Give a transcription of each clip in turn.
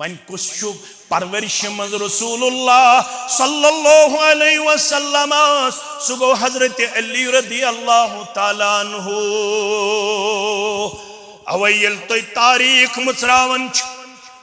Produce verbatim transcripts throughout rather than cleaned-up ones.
وۄنۍ کُس چھُ پرورشہِ منٛز رسول اللہ صلی اللہ علیہ وسلم؟ سُہ گوٚو حضرت علی رضی اللہ تعالیٰ عنہ۔ اوے ییٚلہِ تُہۍ تاریخ مُژراوان چھِ،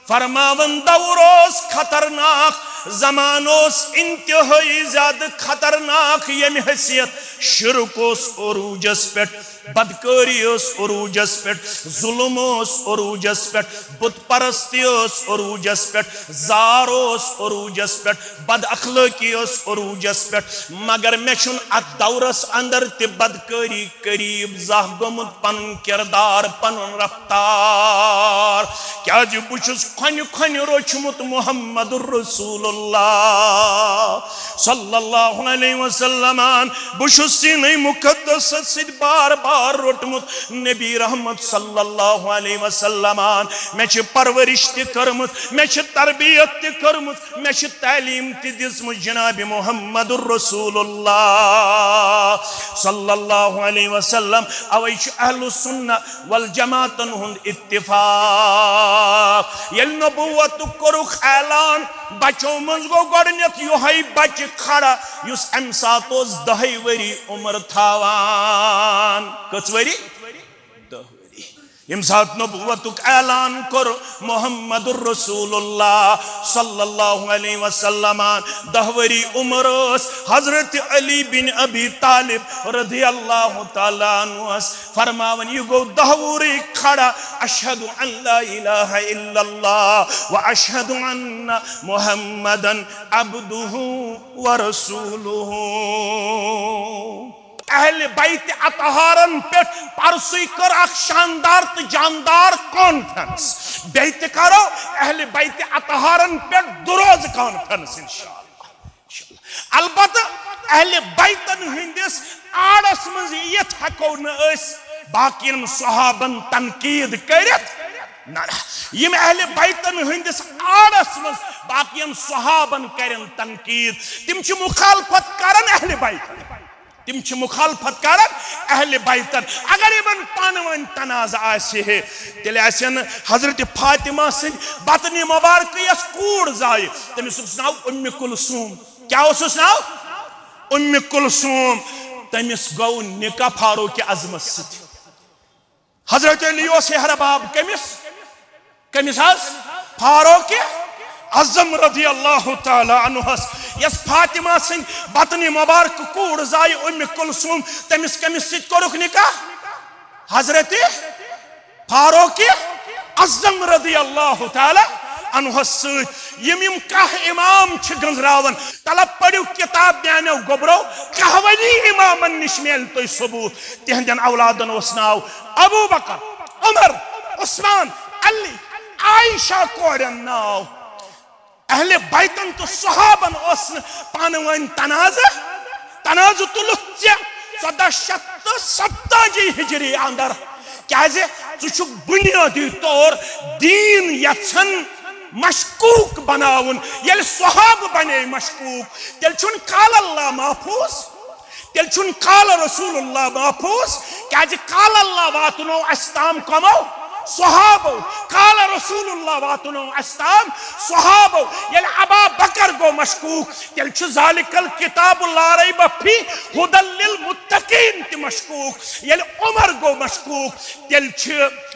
فرماوان دور اوس خطرناک، زمانہٕ اوس انتہٲئی زیادٕ خطرناک، ییٚمہِ حیثیت شرک اوس عروجس پٮ۪ٹھ، بدکٲری ٲس عروجس پٮ۪ٹھ، ظلم اوس عروجس پٮ۪ٹھ، بت پرستی ٲس عروجس پٮ۪ٹھ، زار اوس عروجس پٮ۪ٹھ، بد اخلٲقی ٲس عروجس پٮ۪ٹھ۔ مگر مےٚ چھُنہٕ اتھ دورس اندر تہِ بدکٲری قریب زانٛہہ گوٚمُت، پنُن کردار، پنُن رفتار، کیازِ بہٕ چھُس کھۄنہِ کھۄنہِ روچھمُت محمد رسول اللہ صلی اللہ علیہ وسلم۔ بہٕ چھُس سیٖنَے مُقدسَس سۭتۍ بار بار روٚٹمُت نبی رحمت صلی اللہ علیہ وسلم۔ مےٚ چھِ پرورش تہِ کٔرمٕژ، مےٚ چھِ تربیت تہِ کٔرمٕژ، مےٚ چھِ تعلیٖم تہِ دِژمٕژ جناب محمد رسول اللہ صلی اللہ علیہ وسلم۔ اوے چھُ اہل سنہ والجماعتن ہُنٛد اتفاق۔ ییٚلہِ نبوتُک کوٚرُکھ اعلان، بچو منٛز گوٚو گۄڈٕنیتھ یِہوٚے بچہِ کھڑا، یُس امہِ ساتہٕ اوس دَہے ؤری عمر تھاوان۔ کٔژ ؤری؟ دَہ ؤری۔ ییٚمہِ ساتہٕ نبوتُک اعلان کوٚر محمد رسول اللہ صلی اللہ علیہ وسلم، دَہ ؤری عمر ٲس حضرت علی بن ابی طالب رضی اللہ تعالیٰ عنہس۔ فرماوان، یہِ گوٚو دَہ وُہرٕے کھڑا، اشہد ان لا الہ الا اللہ و اشہد ان محمدن عبدہ و رسولہ۔ اہل بیت اطہارن پٮ۪ٹھ پرسُے کٔر اکھ شاندار تہٕ جاندار کانفرنس۔ بیٚیہِ تہِ کرو اہل بیت اطہارن پٮ۪ٹھ دُروز کانفرنس انشاءاللہ۔ البتہ اہل بیتن ہٕنٛدِس آڑس منٛز یِتھ ہٮ۪کو نہٕ أسۍ باقین صحابن تنقید کٔرِتھ۔ نہ، نہ۔ یِم اہل بیتن ہٕنٛدِس آڑس منٛز باقین صحابن کرن تنقید، تِم چھِ مخالفت کران اہل بیتن۔ تِم چھِ مخالفت کران اہل بیتن۔ اگر یِمن پانہٕ ؤنۍ تنازٕ آسہِ ہے، تیٚلہِ آسہِ ہن حضرت فاطمہ سٕنٛدۍ بطنِ مبارکہٕ یۄس کوٗر زایہِ، تٔمِس اوس ناو اُمہِ کلثوم۔ کیٛاہ اوسُس ناو؟ اُمہِ کلثوم۔ تٔمِس گوٚو نکاح فاروق اعظمس سۭتۍ۔ حضرت علی اوس ہیہرباب کٔمِس؟ کٔمِس حظ؟ فاروق اعظم رضی اللہ تعالیٰ عنہس۔ یۄس فاطمہ سٕنٛدۍ بطنِ مبارک کوٗر زایہِ اُمہِ کلثوم، تٔمِس کٔمِس سۭتۍ کوٚرُکھ نکاح؟ حضرت فاروق اعظم رضی اللہ تعالیٰ عنہس سۭتۍ۔ یِم یِم کاہ امام چھِ گنٛزراوان، طلب پٔرِو کتاب میانیو گوٚبرو، کاہوٕنی امامن نِش میلہِ تۄہہِ ثبوت۔ تِہنٛدٮ۪ن اولادن اوس ناو ابو بکر، عمر، عثمان، علی، عائشہ کورٮ۪ن ناو۔ اہل بیتن تہٕ صحابن اوس نہٕ پانہٕ ؤنۍ تنازٕ۔ تنازٕ تُلُتھ ژےٚ ژۄداہ شیٚتھ تہٕ ستتٲجی ہجری اندر۔ کیازِ؟ ژٕ چھُکھ بنیٲدی طور دیٖن یژھان مشکوک بناوُن۔ ییٚلہِ صحابہٕ بنے مشکوک، تیٚلہِ چھُنہٕ قال اللہ محفوظ، تیٚلہِ چھُنہٕ قال رسول اللہ محفوظ۔ کیازِ؟ قال اللہ واتنو اسہِ تام کمو؟ صحابو۔ قال رسول اللہ واتنو اسہِ تام صحابو۔ ییٚلہِ ابا بکر گوٚو مشکوک، تیٚلہِ چھُ ذالک الکتاب لا ریب فیہ ہدی للمتقین تہِ مشکوک۔ ییٚلہِ عمر گوٚو مشکوک، تیٚلہِ چھِ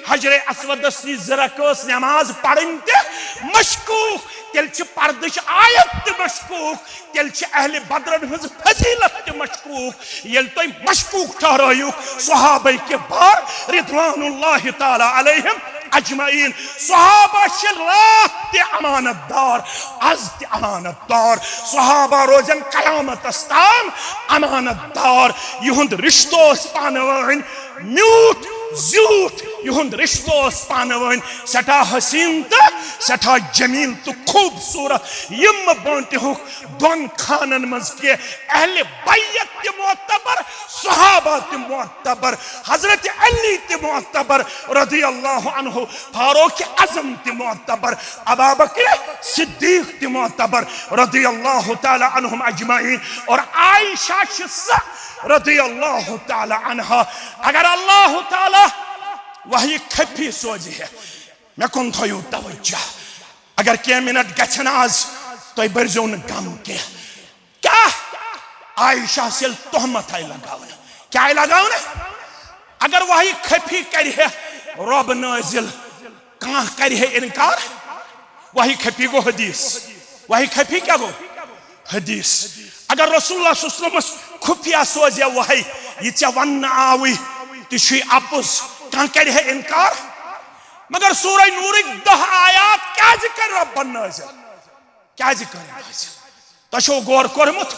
حجر اسودس نِش زٕ رکٲژ نماز پرٕنۍ تہِ مشکوک، تیٚلہِ چھِ پردٕچ آیت تہِ مشکوک، تیٚلہِ چھِ اہل بدرن ہٕنٛز فضیلت تہِ مشکوک۔ ییٚلہِ تُہۍ مشکوک ٹھہرٲیِو صحابہ کبار رضوان اللہ تعالیٰ علیہم اجمعین، صحابہ چھِ راتھ تہِ امانت دار، از تہِ امانت دار۔ صحابہ روزن قیامتس تام امانت دار۔ یِہُنٛد رشتہٕ اوس پانہٕ وٲنۍ میوٗٹھ زیوٗٹھ، یِہُنٛد رشتہٕ اوس پانہٕ وٲنۍ سٮ۪ٹھاہ حسیٖن تہٕ سٮ۪ٹھاہ جمیٖل تہٕ خوٗبصوٗرت۔ یِم مہٕ بٲنتِہُکھ دۄن خانن منٛز کینٛہہ، اہل بیت تہِ معتبر، صحابہ تہِ معتبر، حضرت علی تہِ معتبر رضی اللہ عنہ، فاروق اعظم تہِ معتبر، ابابکر صدیق تہِ معتبر رضی اللہ تعالیٰ عنہم اجمعین، اور عائشہ چھِ سۄ رضی اللہ تعالیٰ عنہا۔ اگر اللہ تعالیٰ وحی خفی سوزِ ہے، مےٚ کُن تھٲیِو توجہ۔ اگر کینٛہہ منٹ گژھن آز، تُہۍ بٔرزیو نہٕ غم کینٛہہ۔ کیٛاہ؟ عائشہ ییٚلہِ تہمت آیہِ لگاونہٕ، کیٛاہ آیہِ لگاونہٕ؟ اگر وحی خفی کرِ ہے رب نٲزِل، کانٛہہ کرِ ہے انکار، وحی خفی گوٚو حدیث۔ وحی خفی کیٛاہ گوٚو؟ حدیث۔ اگر رسول اللہ صلی اللہ علیہ وسلمس خفیہ سوزِ ہے وحی، یہِ ژےٚ وننہٕ آوٕے، تہِ چھُے اپُز، کانٛہہ کرِ ہے انکار؟ مگر سورہ نورٕکۍ دَہ آیات کیٛازِ کرِ ربن نٲزِل؟ کیٛازِ کرِ نٲزِل؟ تۄہہِ چھُو غور کوٚرمُت؟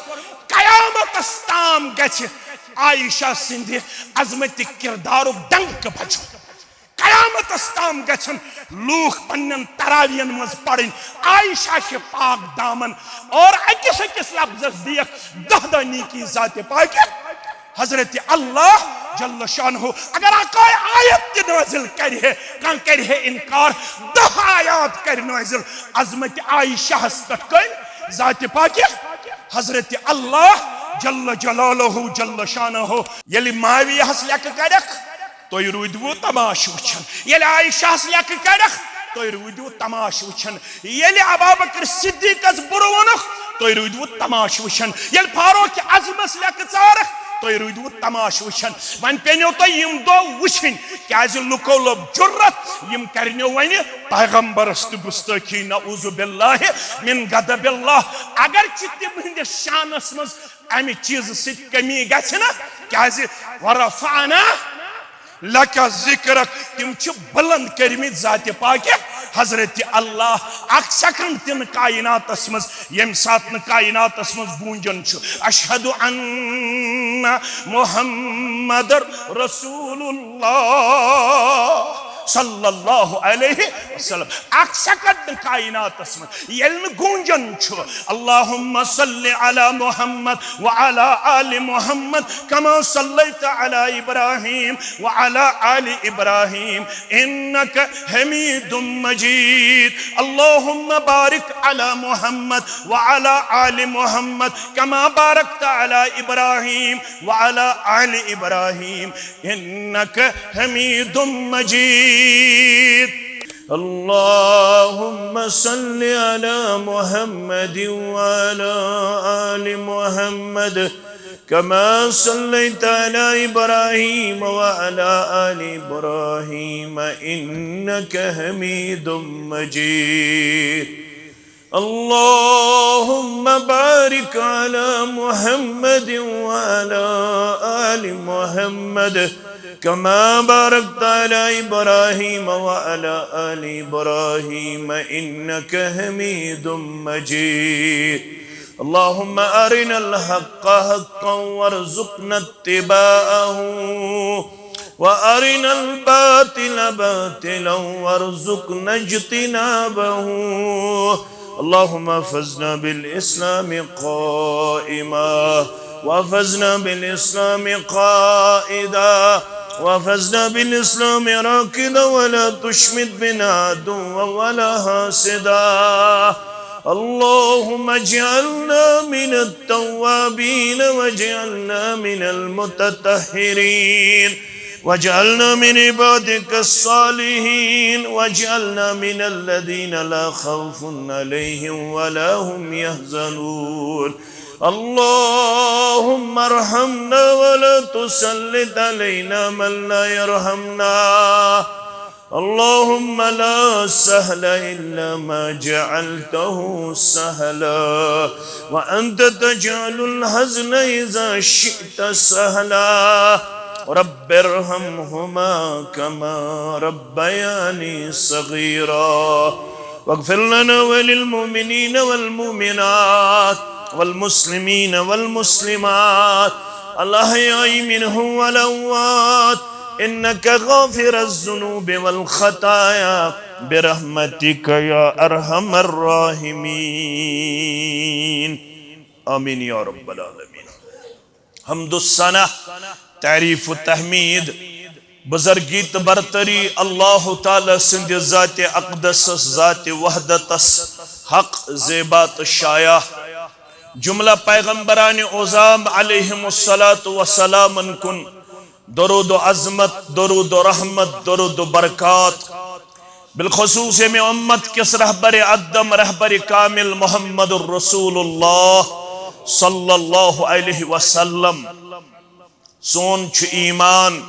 قیامتس تام گژھِ عائشہ سٕنٛدِ عظمت کردارُک ڈنکہٕ بجُن۔ قیامتس تام گژھن لوٗکھ پننٮ۪ن تراویحن منٛز پرٕنۍ عائشہ کے پاک دامن، اور أکِس أکِس لفظس دِیکھ دَہ دَہ نیکی ذاتِ پاکہِ حضرت اللہ جل شانہ۔ اگر اکٲے آیت تہِ نٲزِل کرِ ہے، کانٛہہ کرِ ہے انکار، دَہ آیات کرِ نٲزِل عظمت عائشہس پٮ۪ٹھ، کٔمۍ؟ ذاتِ پاکہِ حضرت اللہ جل جلالہ جل شانہ۔ ییٚلہِ معاویہس لیکہٕ کرکھ، تُہۍ روٗدوٕ تماشہٕ وٕچھان۔ ییٚلہِ عائشہس لیکہٕ کرکھ، تُہۍ روٗدوٕ تماشہٕ وٕچھان۔ ییٚلہِ ابابکر صدیقس بُرٕ ووٚنُکھ، تُہۍ روٗدوٕ تماشہٕ وٕچھان۔ ییٚلہِ فاروق اعظمس لیکہٕ ژارکھ، تُہۍ روٗدوٕ تماشہٕ وٕچھان۔ وۄنۍ پیٚنو تۄہہِ یِم دۄہ وٕچھِنۍ، کیٛازِ لُکو لوٚب جُرت، یِم کرنو وۄنۍ پیغمبرس تہِ گُستٲخی، نعوذ باللہ من غضب اللہ۔ اگرچہِ تِہنٛدِس شانس منٛز امہِ چیزٕ سۭتۍ کمی گژھِ نہ، کیازِ ورفعنا لک ذکرک، تِم چھِ بلند کٔرمٕتۍ ذاتِ پاکہِ حضرت اللہ۔ اکھ سیکنڈ تہِ نہٕ کائناتس منٛز، ییٚمہِ ساتہٕ نہٕ کائناتس منٛز گوٗنجان چھُ، اشہد ان محمد رسول اللہ صلی اللہ علیہ وسلم۔ اکھ سیکنڈ نہٕ کائناتس منٛز ییٚلہِ نہٕ گوٗنجان چھُ، اللہم صل علی محمد وعلی آل محمد کما صلیت علی ابراہیم وعلی آل ابراہیم انک حمید مجید۔ اللہم بارک علی محمد وعلی آل محمد کما بارکت علی ابراہیم وعلی آل ابراہیم انک حمید مجید۔ اللهم صل على محمد وعلى آل محمد كما صليت على إبراهيم وعلى آل إبراهيم إنك حميد مجيد. اللهم بارك على محمد وعلى آل محمد كما باركت على إبراهيم وعلى آل إبراهيم إنك حميد مجيد. اللهم أرنا الحق حقا وارزقنا اتباعه وأرنا الباطل باطلا وارزقنا اجتنابه. اللهم احفظنا بالإسلام قائما، واحفظنا بالإسلام قائدا، واحفظنا بالإسلام راكدا، ولا تشمت بنا عدوا ولا حاسدا. اللهم اجعلنا من التوابين واجعلنا من المتطهرين واجعلنا من عبادك الصالحين واجعلنا من الذين لا خوف عليهم ولا هم يحزنون. اللهم ارحمنا ولا تسلط علينا من لا يرحمنا. اللهم لا سهل إلا ما جعلته سهلا وأنت تجعل الحزن إذا شئت سهلا. رب ارحمهما كما ربياني صغيرا. واغفر لنا وللمؤمنين والمؤمنات والمسلمين والمسلمات الأحياء منهم والأموات إنك غافر الذنوب والخطايا برحمتك يا أرحم الراحمين. آمين يا رب العالمين. حمد و ثنا، تعریف و تحمید، بزرگی تہٕ برتری اللہ تعالیٰ سٕنٛدِ ذاتِ اقدسس، ذاتِ وحدتس، حق، زیبا تہٕ شایع۔ جملہ پیغمبرانِ عظام علیہم الصلوۃ والسلامن کُن درود و عظمت، درود و رحمت، درود و برکات۔ بالخصوص ییٚمہِ امت کِس رہبر اعظم، رہبر کامل محمد رسول اللہ صلی اللہ علیہ وسلم۔ سون چھُ ایمان،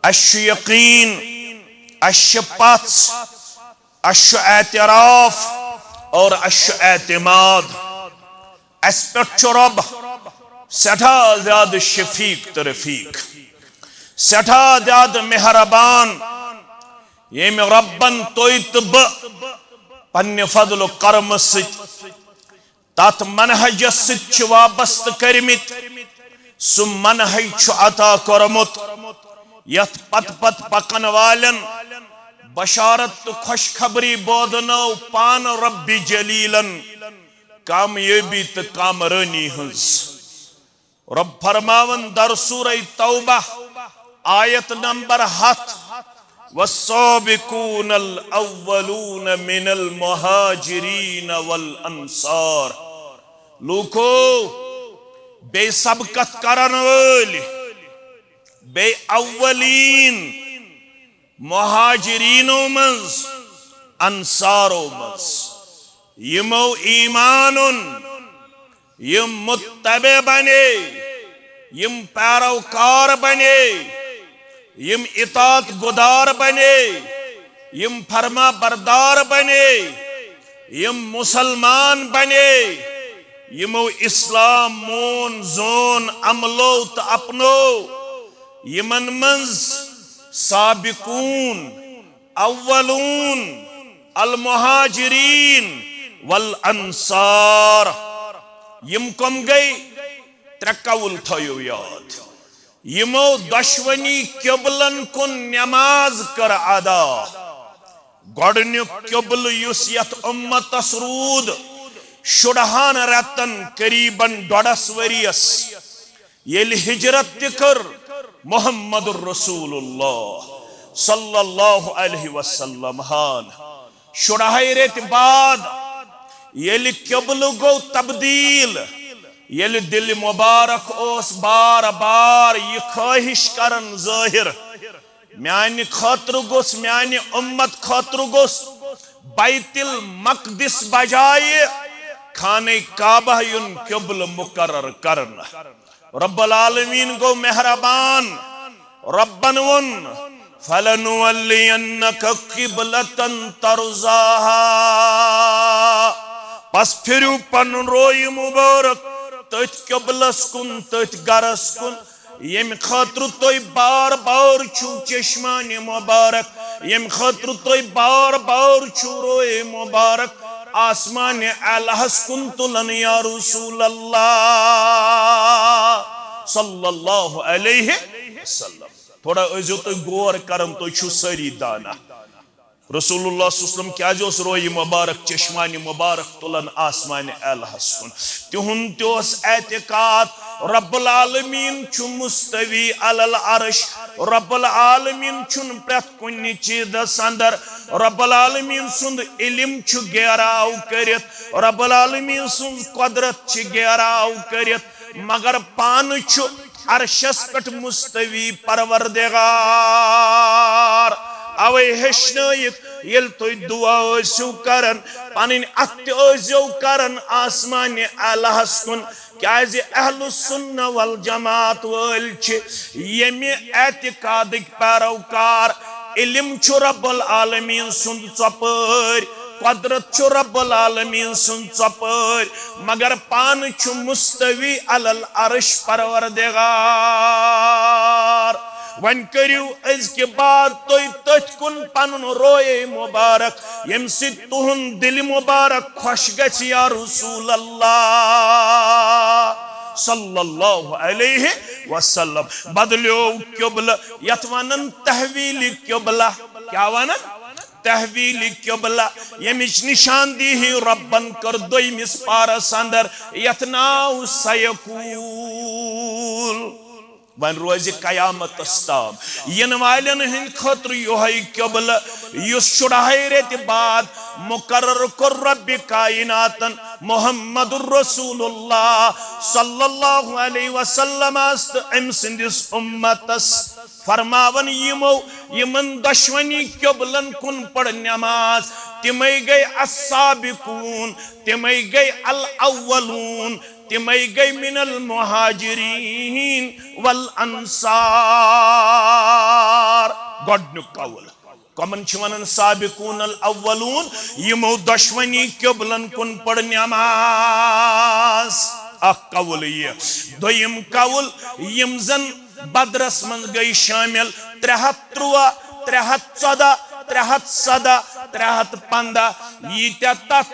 اَسہِ چھُ یقین، اَسہِ چھِ پژھ، اَسہِ چھُ اعتراف اور اَسہِ چھُ اعتماد۔ اَسہِ پٮ۪ٹھ چھُ رۄب سٮ۪ٹھاہ زیادٕ شفیق تہٕ رفیق، سٮ۪ٹھاہ زیادٕ مہربان، ییٚمۍ رۄبن تُہۍ تہٕ بہٕ پننہِ فضل و کرمہٕ سۭتۍ تتھ منہجس سۭتۍ چھِ وابستہٕ کٔرمٕتۍ، سُہ منہج چھُ عطا کوٚرمُت، یتھ پتہٕ پتہٕ پکن والٮ۪ن بشارت تہٕ خوشخبری بوزنٲو پانہٕ رب جلیلن کامیٲبی تہٕ کامرٲنی ہٕنٛز۔ رب فرماوان در سورہ توبہ، آیت نمبر ہتھ، "والسابقون الأولون من المهاجرين والأنصار"۔ لوٗکو، بے سبقت کرن وٲلۍ، بے اولین مہاجرینو منٛز، انصارو منٛز، یِمو ایمان اوٚن، یِم متبع بنے، یِم پیروکار بنے، یِم اطاعت گدار بنے، یِم فرما بردار بنے، یِم مسلمان بنے، یِمو اسلام مون، زون، عملو تہٕ اپنو، یِمن منٛز سابقون، اولون، المہاجرین والانصار۔ یِم کم گٔے؟ ترٛےٚ قول تھٲیِو یاد۔ یِمو دۄشوٕنی قبلن کُن نماز کٔر ادا۔ گۄڈٕنیُک قبلہٕ یُس یتھ امتس روٗد شُرہن رٮ۪تن، قریباً ڈۄڈس ؤرِیس، ییٚلہِ ہجرت تہِ کٔر محمد رسول اللہ صلی اللہ علیہ وسلم ہن۔ شُرہے رٮ۪تۍ بعد ییٚلہِ قبلہٕ گوٚو تبدیل، ییٚلہِ دِلہِ مبارک اوس بار بار یہِ خٲہِش کران ظٲہِر، میانہِ خٲطرٕ گوٚژھ، میانہِ امت خٲطرٕ گوٚژھ بیت المقدس بجایہِ خانہ کعبہ یُن قبلہٕ مقرر کرنہٕ۔ رب العالمین گوٚو مہربان، ربن ووٚن، "فلنولینک قبلة ترضاها"۔ پس پھِرِو پنُن روی مبارک تٔتھۍ قبلس کُن، تٔتھۍ گرس کُن، ییٚمہِ خٲطرٕ تُہۍ بار بار چھِو چشمانِ مبارک، ییٚمہِ خٲطرٕ تُہۍ بار بار چھِو روی مبارک آسمانِ الہس کُن تُلان، یا رسول اللہ صلی اللہ علیہ وسلم۔ تھوڑا ٲسۍزیو تُہۍ غور کران، تُہۍ چھِو سٲری دانا۔ رسول اللہ صلی اللہ علیہ وسلم کیازِ اوس روی مبارک، چشمانِ مبارک تُلان آسمانِ الہس کُن؟ تِہُنٛد تہِ اوس اعتقاد، رب العالمین چھُ مستوی علی العرش، رب العالمین چھُنہٕ پرٛٮ۪تھ کُنہِ چیٖزس اندر، رب العالمین سُنٛد علم چھُ گیراو کٔرِتھ، رب العالمین سٕنٛز قدرت چھِ گیراو کٔرِتھ، مگر پانہٕ چھُ عرشس پٮ۪ٹھ مستوی پروردگار۔ اوے ہیٚچھنٲیِتھ ییٚلہِ تُہۍ دعا ٲسِو کران، پنٕنۍ اتھٕ تہِ ٲسۍزیو کران آسمانِ الہس کُن، کیازِ اہل السنہ والجماعت وٲلۍ چھِ ییٚمہِ اعتقادٕکۍ پیروکار۔ علم چھُ رب العالمین سُنٛد ژۄپٲرۍ، قدرت چھُ رب العالمین سٕنٛز ژۄپٲرۍ، مگر پانہٕ چھُ مستوی علی العرش پروردگار۔ وۄنۍ کٔرِو أزکہِ بعد تُہۍ تٔتھۍ کُن پنُن رویے مبارک، ییٚمہِ سۭتۍ تُہُنٛد دِلہِ مبارک خۄش گژھِ، یا رسول اللہ صلی اللہ علیہ وسلم۔ بدلیو قبلہٕ، یتھ ونان تحویل قبلہ۔ کیٛاہ ونان؟ تحویل قبلہ، ییٚمِچ نشاندہی رۄبن کٔر دوٚیمِس پارس اندر، یتھ ناو سیقول۔ وۄنۍ روزِ قیامتس تام ینہٕ والٮ۪ن ہٕنٛدِ خٲطرٕ یۄہے قبلہٕ، یُس شُراہے رٮ۪تہِ بعد مقرر کوٚر رۄبِ کائناتن محمد رسول اللہ صلی اللہ علیہ وسلمس تہٕ أمۍ سٕنٛدِس اُمتس۔ فرماوان یِمو، یِمن دۄشوٕنی قبلن کُن پٔر نماز، تِمے گٔے السابقون، تِمے گٔے الاولون، تِمے گٔے من المہاجرین والانصار۔ گۄڈنیُک قول۔ کمن چھِ ونان سابقون الاولون؟ یِمو دۄشوٕنی قبلن کُن پٔر نماز۔ اکھ قول یہِ۔ دوٚیِم قول، یِم زن بدرس منٛز گٔے شٲمِل، ترٛےٚ ہتھ تُرٛواہ، ترٛےٚ ہتھ ژۄداہ، ترٛےٚ ہتھ سداہ، ترٛےٚ ہتھ پنٛداہ، ییٖتیٛاہ تتھ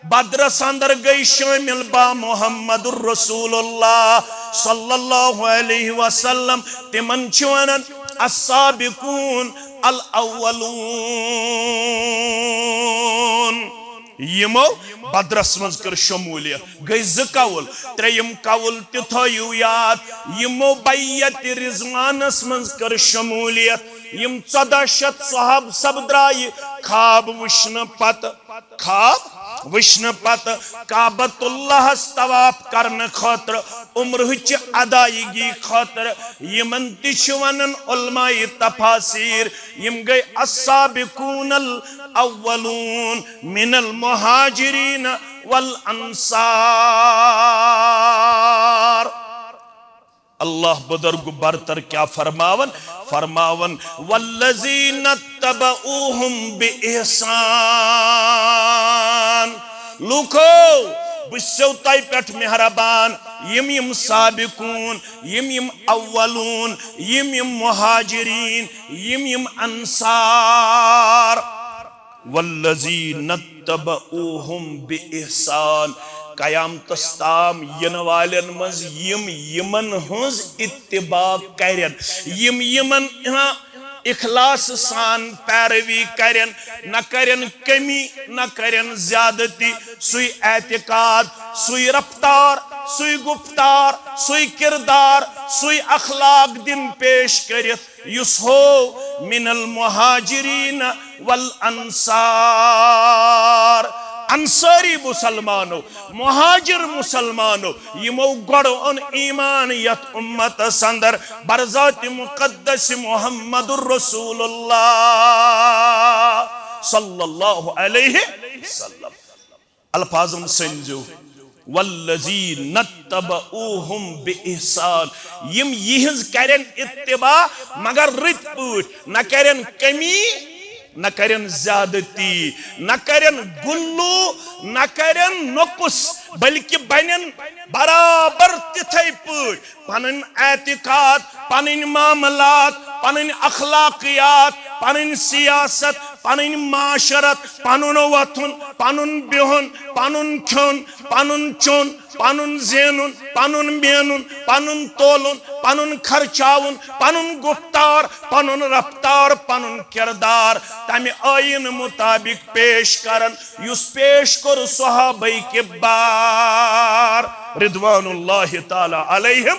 بدرس اندر گٔے شٲمِل با محمد رسول اللہ صلی اللہ علیہ وسلم، تِمن چھِ ونان السابقون الاولون۔ یِمو بدرس منٛز کٔر شموٗلیت۔ گٔے زٕ قول۔ ترٛیٚیِم قول تہِ تھٲیِو یاد، یِمو بیعت رضوانس منٛز کٔر شموٗلیت۔ یِم ژۄداہ شیٚتھ صحابہٕ سب درٛایہِ خواب وٕچھنہٕ پتہٕ، خواب وٕچھنہٕ پتہٕ کعبۃ اللہس طواف کرنہٕ خٲطرٕ، عمرہٕچہِ ادایگی خٲطرٕ۔ یِمن تہِ چھِ ونان علماء تفاسیر، یِم گٔے السابقون الاولون من المہاجرین والانصار۔ اللہ بزرگ برتر کیا فرماون؟ فرماون، والذین اتبعوہم باحسان۔ لوکو، بہٕ چھسو تۄہہِ پٮ۪ٹھ مہربان، یِم یِم سابقون، یِم یِم اولون، یِم یِم مہاجرین، یِم یِم انصار۔ والذین اتبعوہم باحسان۔ قیامتس تام ینہٕ والٮ۪ن منٛز یِم یِمن ہٕنٛز اتباع کرن، یِم یِمن، ہاں، اخلاص سان پیروی کرن، نہ کرن کمی، نہ کرن زیادتی۔ سُے اعتقاد، سُے رفتار، سُے گفتار، سُے کردار، سُے اخلاق دِن پیش کٔرِتھ، یُس ہو من المہاجرین والانصار، انصاری مسلمانو، مہاجر مسلمانو، یِمو گۄڈٕ اوٚن ایمان یتھ امتس اندر برذات مقدس محمد رسول اللہ صلی اللہ علیہ وسلم۔ الفاظن سنزو، والذین اتبعوہم باحسان، یم یہنز کرن اتباع مگر رٕتۍ پٲٹھۍ، نہ کرن کمی، نہ کرن زیادتی، نہ کرن غلو، نہ کرن نقص، بلکہ بنن برابر تتھے پٲٹھۍ۔ پنٕنۍ اعتقاد، پنٕنۍ معاملات، پنٕنۍ اخلاقیات، پنٕنۍ سیاست، پنٕنۍ معاشرت، پنُن وۄتھُن، پنُن بِہُن، پنُن کھیوٚن، پنُن چیوٚن، پنُن زینُن، پنُن مینُن، پنُن تولُن، پنُن خرچاوُن، پنُن گفتار، پنُن رفتار، پنُن کردار تمہِ آیین مطابق پیش کرن، یُس پیش کوٚر صحابہ کبار رضوان اللہ تعالی علیہم۔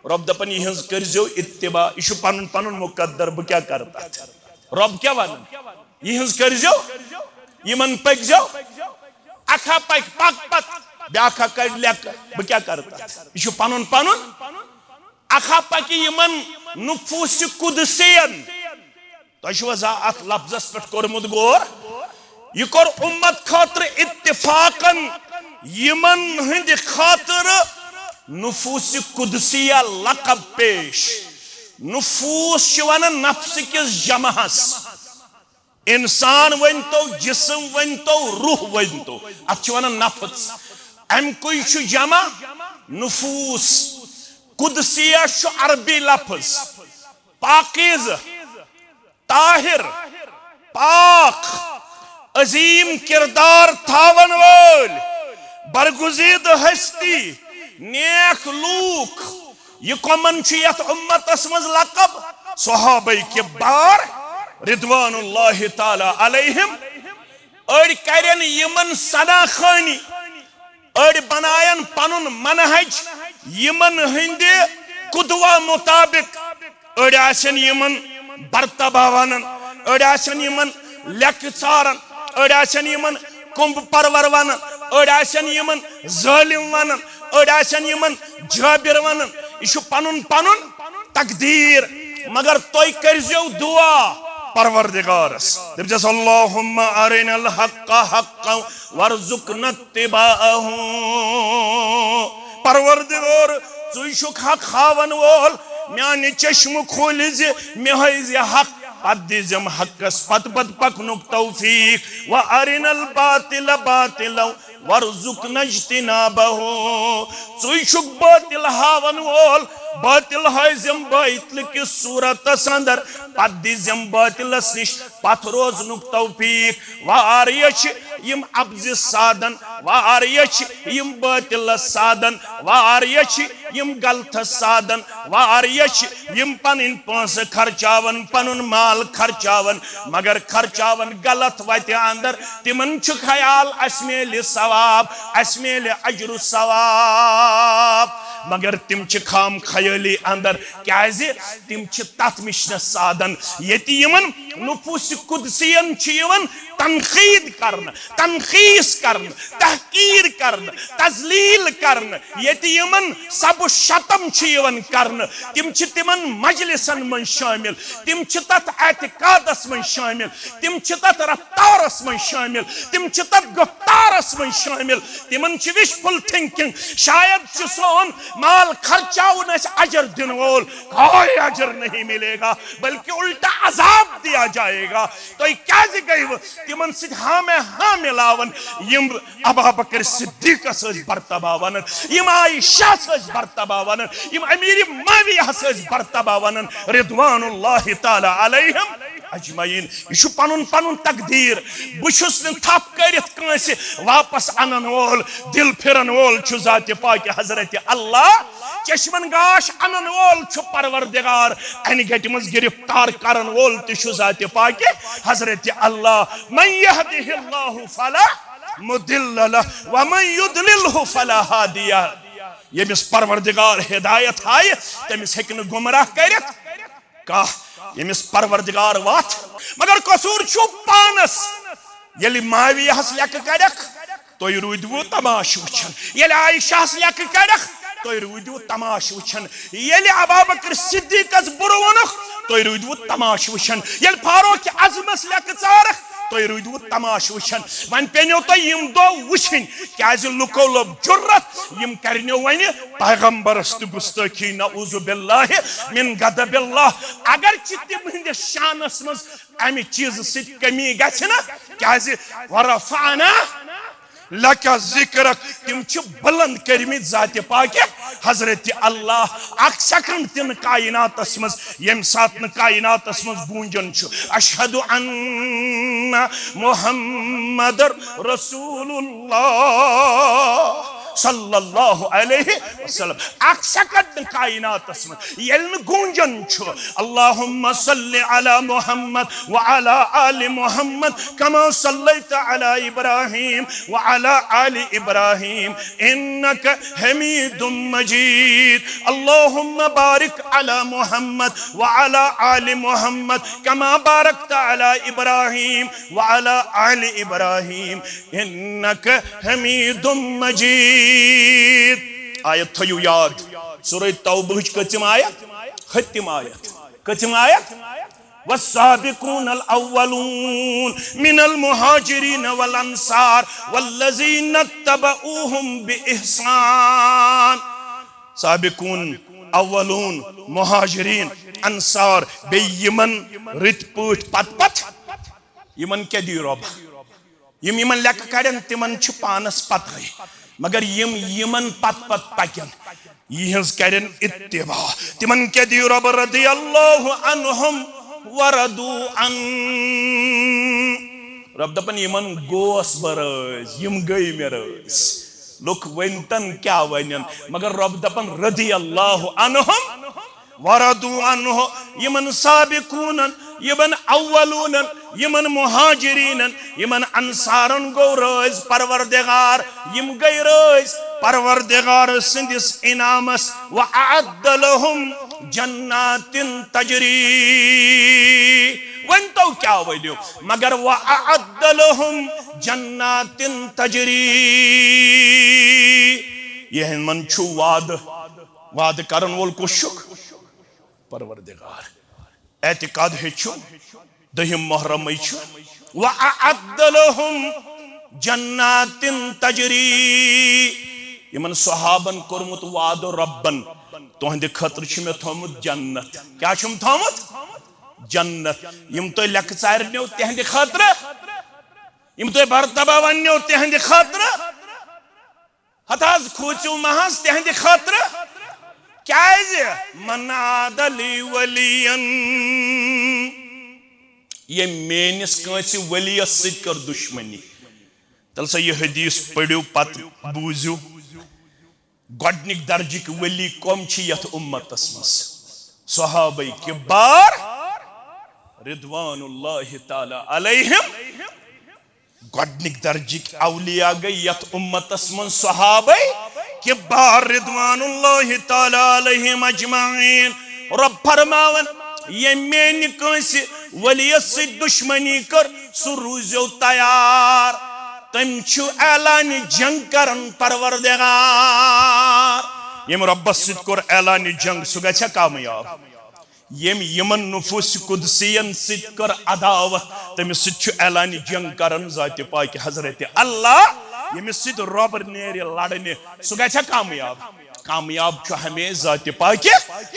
رۄب دپان، یِہنٛز کٔرزیو اتباع۔ یہِ چھُ پنُن پنُن مقدر، بہٕ کیٛاہ کرٕ تتھ؟ رۄب کیٛاہ ونان؟ یِہنٛز کٔرزیو، یِمن پٔکزیو۔ اکھ ہا پکہِ پکھ پتہٕ، بیاکھ ہا کڑِ لیٚکہٕ، بہٕ کیٛاہ کرٕ تتھ؟ یہِ چھُ پنُن پنُن۔ اکھ ہا پکہِ یِمن نفوس قدسین۔ تۄہہِ چھُوا زانٛہہ اتھ لفظس پٮ۪ٹھ کوٚرمُت غور؟ یہِ کوٚر امت خٲطرٕ اتفاقن، یِمن ہٕنٛدِ خٲطرٕ نفوس قدسیہ لقب پیش۔ نفوس چھِ ونان نفس کِس جمعس۔ انسان ؤنۍتو، جسم ؤنۍتو، روح ؤنۍتو، اتھ چھِ ونان نفس۔ امہِ کُے چھُ جمع نفوس۔ قدسیہ چھُ عربی لفظ، پاکیزہ، طاہر، پاک، عظیم کردار تھاون وٲلۍ، برگزیدٕ ہستی، نیک لوٗکھ۔ یہِ کمن چھُ یتھ امتس منٛز لقب؟ صحابہ کبار رضوان اللہ تعالی علیہم۔ أڑۍ کرن یِمن ثنا خوانی، أڑۍ بناین پنُن منہج یِمن ہٕنٛدِ قدوہ مطابق، أڑۍ آسن یِمن برتبہ ونان، أڑۍ آسن یِمن لیکہٕ ژاران، أڑۍ آسن یِمن کُنبہٕ پرور ونان، أڑۍ آسن یِمن ظٲلم ونان، أڑۍ آسن یِمن جٲبر ونان۔ یہِ چھُ پنُن پنُن تقدیر۔ مگر تُہۍ کٔرزیو دعا پروردگارس، دٔپزٮ۪س، اللہم ارنا الحق حقا وارزقنا اتباعہ۔ پروردگار، ژٕے چھُکھ حق ہاون وول، میانہِ چشمہٕ کھوٗلہِ زِ مےٚ ہٲوزِ حق، پتہٕ دِزٮ۪م حقس پتہٕ پتہٕ پکنُک توفیق۔ وارنا الباطل باطلا وارزقنا اجتنابہ۔ ژٕے چھُکھ باطل ہاون وول، باطل ہٲوزٮ۪م باطل کِس صورتس اندر، پتہٕ دِزٮ۪م باطلس نِش پتھ روزنُک توفیق۔ واریاہ چھِ یِم اپزِ سادن، واریاہ چھِ یِم باطلس سادن، واریاہ چھِ یِم غلطس سادن، واریاہ چھِ یِم پنٕنۍ پونٛسہٕ خرچاون، پنُن مال خرچاون، مگر خرچاون غلط وتہِ اندر۔ تِمن چھُ خیال اسہِ میلہِ ثواب، اسہِ میلہِ اجر و ثواب، مگر تِم چھِ خام خیٲلی اندر۔ کیازِ؟ تِم چھِ تتھ مِشنس سادن ییٚتہِ یِمن نفوس قدسین چھِ یِوان تنقید کرنہٕ، تنقیص کرنہٕ، تحقیر کرنہٕ، تذلیل کرنہٕ، ییٚتہِ یِمن سب و شتم چھِ یِوان کرنہٕ۔ تِم چھِ تِمن مجلسن منٛز شٲمِل، تِم چھِ تتھ اعتقادس منٛز شٲمِل، تِم چھِ تتھ رفتارس منٛز شٲمِل، تِم چھِ تتھ گفتارس منٛز شٲمِل۔ تِمن چھِ وشفل تھنکنگ۔ شاید چھُ سون مال خرچاوُن اسہِ اجر دِنہٕ وول، کوئی اجر نہیں ملے گا، بلکہ الٹا عذاب دیا جائے گا۔ تُہۍ کیازِ گٔیوٕ تِمن سۭتۍ ہامے ہاں ملاوان، یِم ابابکر صدیقس ٲسۍ برتبہ ونان، یِم عائشہس ٲسۍ برتبہ ونان، یِم امیر معاویہس ٲسۍ برتبہ ونان، رضوان اللہ تعالی علیہم اجمعین۔ یہِ چھُ پنُن پنُن تقدیر۔ بہٕ چھُس نہٕ تھپھ کٔرِتھ کٲنٛسہِ واپس انن وول، دل پھرن وول چھُ ذات پاک حضرت اللہ۔ چشمن گاش انن وول چھُ پروردگار، انہِ گٹہِ منٛز گرفتار کرن وول تہِ چھُ ذات پاک حضرت اللہ۔ من یہدہ اللہ فلا مضل لہ ومن یضللہ فلا ہادی لہ۔ ییٚمِس پروردگار ہدایت ہایہِ، تٔمِس ہیٚکہِ نہٕ گمراہ کٔرِتھ کانٛہہ۔ ییٚمِس پروردگار وتھ، مگر قصور چھُ پانس۔ ییٚلہِ معاویہس لیکہٕ کرکھ، تُہۍ روٗدِوٕ تماشہٕ وٕچھان۔ ییٚلہِ عائشہس لیکہٕ کرکھ، تُہۍ روٗدِوٕ تماشہٕ وٕچھان۔ ییٚلہِ ابابکر صدیقس بُرٕ ووٚنُکھ، تُہۍ روٗدِوٕ تماشہٕ وٕچھان۔ ییٚلہِ فاروق اعظمس لیکہٕ ژارکھ، تُہۍ روٗدِوٕ تماشہٕ وٕچھان۔ وۄنۍ پیٚنو تۄہہِ یِم دۄہ وٕچھِنۍ، کیازِ لُکو لوٚب جُرت، یِم کرنو وۄنۍ پیغمبرس تہِ گُستٲخی، نعوذ باللہ من غضب اللہ۔ اگرچہ تِہنٛدِس شانس منٛز امہِ چیزٕ سۭتۍ کمی گژھِ نہ، کیازِ ورفعنا لک ذکرک، تِم چھِ بلند کٔرمٕتۍ ذاتِ پاکہِ حضرت اللہ۔ اکھ سیکنڈ تہِ نہٕ کائناتس منٛز، ییٚمہِ ساتہٕ نہٕ کائناتس منٛز گوٗنجان چھُ، اشہد ان محمد رسول اللہ صلی اللہ علیہ وسلم۔ اکھ سیکنڈ نہٕ کائناتس منٛز ییٚلہِ نہٕ گوٗنجان چھُ، اللہم صل علی محمد وعلی آل محمد کما صلیت علی ابراہیم وعلی آل ابراہیم انک حمید مجید۔ اللہم بارک علی محمد وعلی آل محمد کما بارکت علی ابراہیم وعلی آل ابراہیم انک حمید مجید۔ آیت تھٲیِو یاد، سورہ توبہٕچ کٔژِم آیت؟ ختم آیت۔ کٔژِم آیت؟ والسابقون الاولون من المهاجرين والانصار والذين اتبعوهم باحسان۔ سابقون، اولون، مہاجرین، انصار، بیٚیہِ یِمن رٕتۍ پٲٹھۍ پتہٕ پتہٕ، یِمن کیٛاہ دِیہِ رۄب؟ یِم یِمن لیکہٕ کڑن، تِمن چھِ پانس پتہٕے، مگر یِم یِمن پتہٕ پتہٕ پکن، یِہنٛز کرن اتباع۔ تِمن کیٛاہ دِیہِ رۄب؟ رضی اللہ عنہم ورضوا عن۔ رۄب دپان، یِمن گوس بہٕ رٲضۍ، یِم گٔے مےٚ رٲضۍ۔ لُکھ ؤنتن کیٛاہ ونن، مگر رۄب دپان، رضی اللہ عنہم ورضوا عنہ، یِمن سابقونن، یِمن اولونن، یِمن مہاجرینن، یِمن انصارن گوٚو رٲضۍ پروردگار، یِم گٔے رٲضۍ۔ پروردگار سٕنٛدِس انعامس، وَأَعَدَّ لَهُمْ جَنَّاتٍ تَجْرِي۔ وۄنۍ تو کیٛاہ ؤنِو، مگر وَأَعَدَّ لَهُمْ جَنَّاتٍ تَجْرِي۔ یِمن چھُ وعدٕ، وعدٕ کرن وول کُس چھُکھ؟ پروردگار۔ اعتقاد ہیٚچھِو، دٔہِم محرمٕے چھُ۔ وَأَعَدَّ لَهُمْ جَنَّاتٍ تَجْرِي۔ یِمن صحابن کوٚرمُت وعدٕ رۄبن، تُہنٛدِ خٲطرٕ چھُ مےٚ تھوٚومُت جنت۔ کیٛاہ چھُم تھوٚومُت؟ جنت۔ یِم تُہۍ لیٚکہٕ ژارِ نِو تِہنٛدِ خٲطرٕ، یِم تُہۍ مرتبہ وننو تِہنٛدِ خٲطرٕ، ہتہٕ حظ کھوٗژِو مہ حظ تِہنٛدِ خٲطرٕ۔ کیٛازِ؟ مَنْ عَادَ لِي وَلِيًّا، ییٚمۍ میٲنِس کٲنٛسہِ ؤلیَس سۭتۍ کٔر دُشمنی۔ تیٚلہِ سا یہِ حدیث پٔرِو، پتہٕ بوٗزِو۔ گۄڈٕنِکۍ درجٕکۍ ولی کم چھِ یتھ اُمتس منٛز؟ صحابہ کبار رضوان اللہ تعالی علیہم۔ گۄڈٕنِکۍ درجٕکۍ اولیاء گٔے یتھ اُمتس منٛز صحابہ کبار رضوان اللہ تعالی علیہم اجمعین۔ رۄب فرماوان، ییٚمۍ میانہِ کٲنٛسہِ ؤلیَس سۭتۍ دُشمنی کٔر، سُہ روٗزیو تیار، تٔمۍ چھُ اعلانِ جنگ کران پروردگار۔ ییٚمۍ رۄبس سۭتۍ کوٚر اعلانِ جنگ، سُہ گژھِ کامیاب؟ ییٚمۍ یِمن نفوس قدسین سۭتۍ کٔر عداوت، تٔمِس سۭتۍ چھُ اعلانِ جنگ کران ذاتِ پاکِ حضرت اللہ۔ ییٚمِس سۭتۍ رۄب نیرِ لڑنہِ، سُہ گژھِ کامیاب؟ کامیاب چھُ ہمیشہِ ذاتِ پاکِ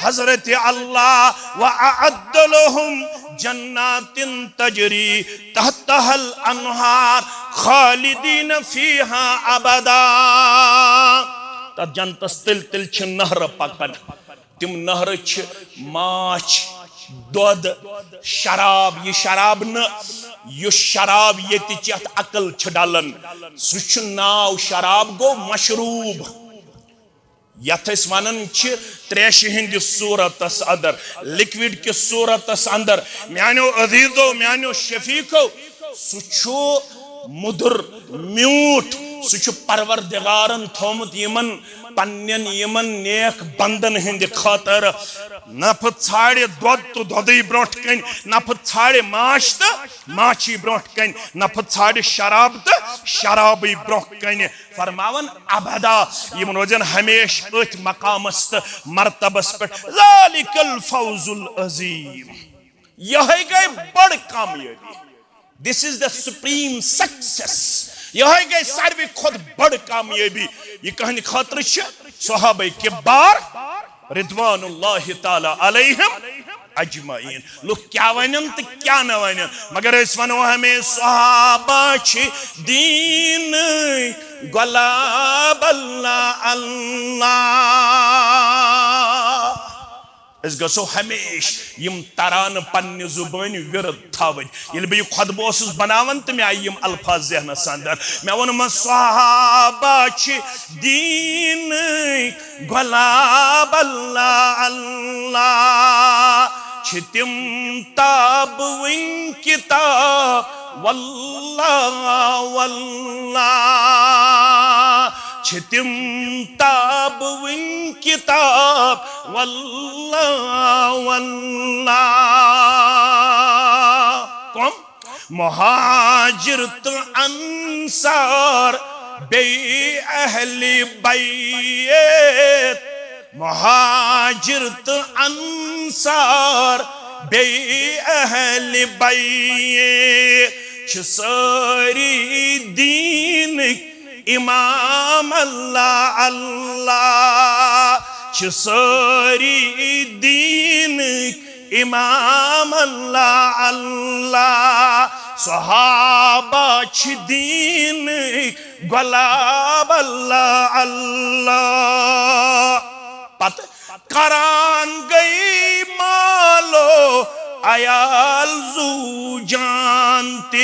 حضرت اللہ۔ وَأَعَدَّ لَهُمْ جَنَّاتٍ تَجْرِي تَحْتَهَا الْأَنْهَارُ خَالِدِينَ فِيهَا أَبَدًا۔ تَتھ جنتس تٔلۍ تٔلۍ چھِ نہرٕ پکان۔ تِم نہرٕ چھِ ماچھ، دۄد، شراب، یہِ شراب نہٕ، یُس شراب ییٚتہِ چٮ۪تھ عقل چھِ ڈلان، سُہ چھُ ناو شراب، گوٚو مشروب۔ یتھ أسۍ ونان چھِ تریشہِ ہٕنٛدِس صورتس اندر، لکوڈ کِس صورتس اندر۔ میانیو عزیزو، میانیو شفیقو، سُہ چھُ مُدُر، میوٗٹھ۔ سُہ چھُ پروردگارن تھوٚومُت یِمن پننٮ۪ن یِمن نیک بندن ہٕنٛدِ خٲطرٕ۔ نفہٕ ژھانڈِ دۄد تہٕ دۄدٕے برونٛٹھ کنہِ، نفہٕ ژھانڈِ ماچھ تہٕ ماچھی برونٛٹھ کنہِ، نفہٕ ژھانڈِ شراب تہٕ شرابٕے برونٛٹھ کنہِ۔ فرماوان ابدا، یِم روزن ہمیشہِ أتھۍ مقامس تہٕ مرتبس پٮ۪ٹھ۔ ذالک الفوز العظیم۔ یہے گٔے بٔڑ کامیٲبی۔ This is the supreme success۔ یہے گٔے ساروی کھۄتہٕ بٔڑ کامیٲبی۔ یہِ کٕہٕنٛدِ خٲطرٕ چھِ؟ صحابہ کبار رضوان اللہ تعالی علیہم اجمعین۔ لُکھ کیٛاہ ونن تہٕ کیٛاہ نہٕ ونن، مگر أسۍ ونو ہمیشہِ صحابہ چھِ دیٖنٕکۍ غلام اللہ اللہ۔ أسۍ گژھو ہمیشہِ یِم ترانہٕ پننہِ زبٲنۍ ورد تھاوٕنۍ۔ ییٚلہِ بہٕ یہِ خطبہٕ اوسُس بناوان تہٕ مےٚ آیہِ یِم الفاظ ذہنس اندر۔ مےٚ ووٚنمس، صحابہ چھِ دیٖنٕکۍ غلام اللہ اللہ، چھِ تِم تاب وٕنۍ کتاب واللہ واللہ، چھِ تِم تاب وٕنۍ کتاب واللہ واللہ۔ کم؟ مہاجر تہٕ انصار بیٚیہِ اہلِ بیت، مہاجر تہٕ انصار بیٚیہِ اہلِ بیت چھِ سٲری دیٖنٕکۍ امام اللہ اللہ، چھِ سٲری دیٖنٕکۍ امام اللہ اللہ۔ صحابہ چھِ دیٖنٕکۍ غلام اللہ اللہ۔ پتہٕ کران گٔے مال و عیال زُو جان تہِ۔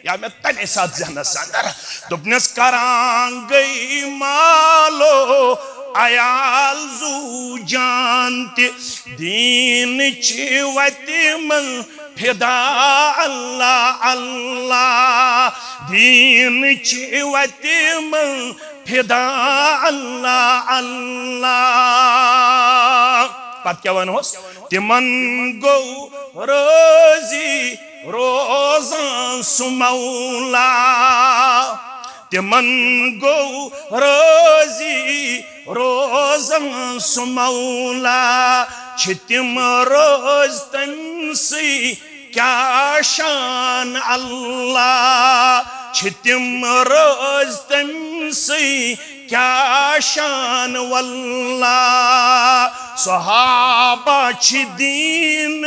یا مےٚ تَمے ساتہٕ ذہنس اندر دوٚپنس، کران گٔے مال و عیال زُو جان تہِ۔ دیٖنٕچہِ وتہِ منٛز فدا اللہ اللہ، دین چہ وتہ من فدا اللہ اللہ۔ پتہ کیا ونوس؟ تمن گو راضی روزان سہ مولا، تمن گو راضی روزان سہ مولا، چھ تم روز تم سی کیا شان اللہ، چھ تم روز تم سی کیا شان واللہ۔ صحابہ چھ دین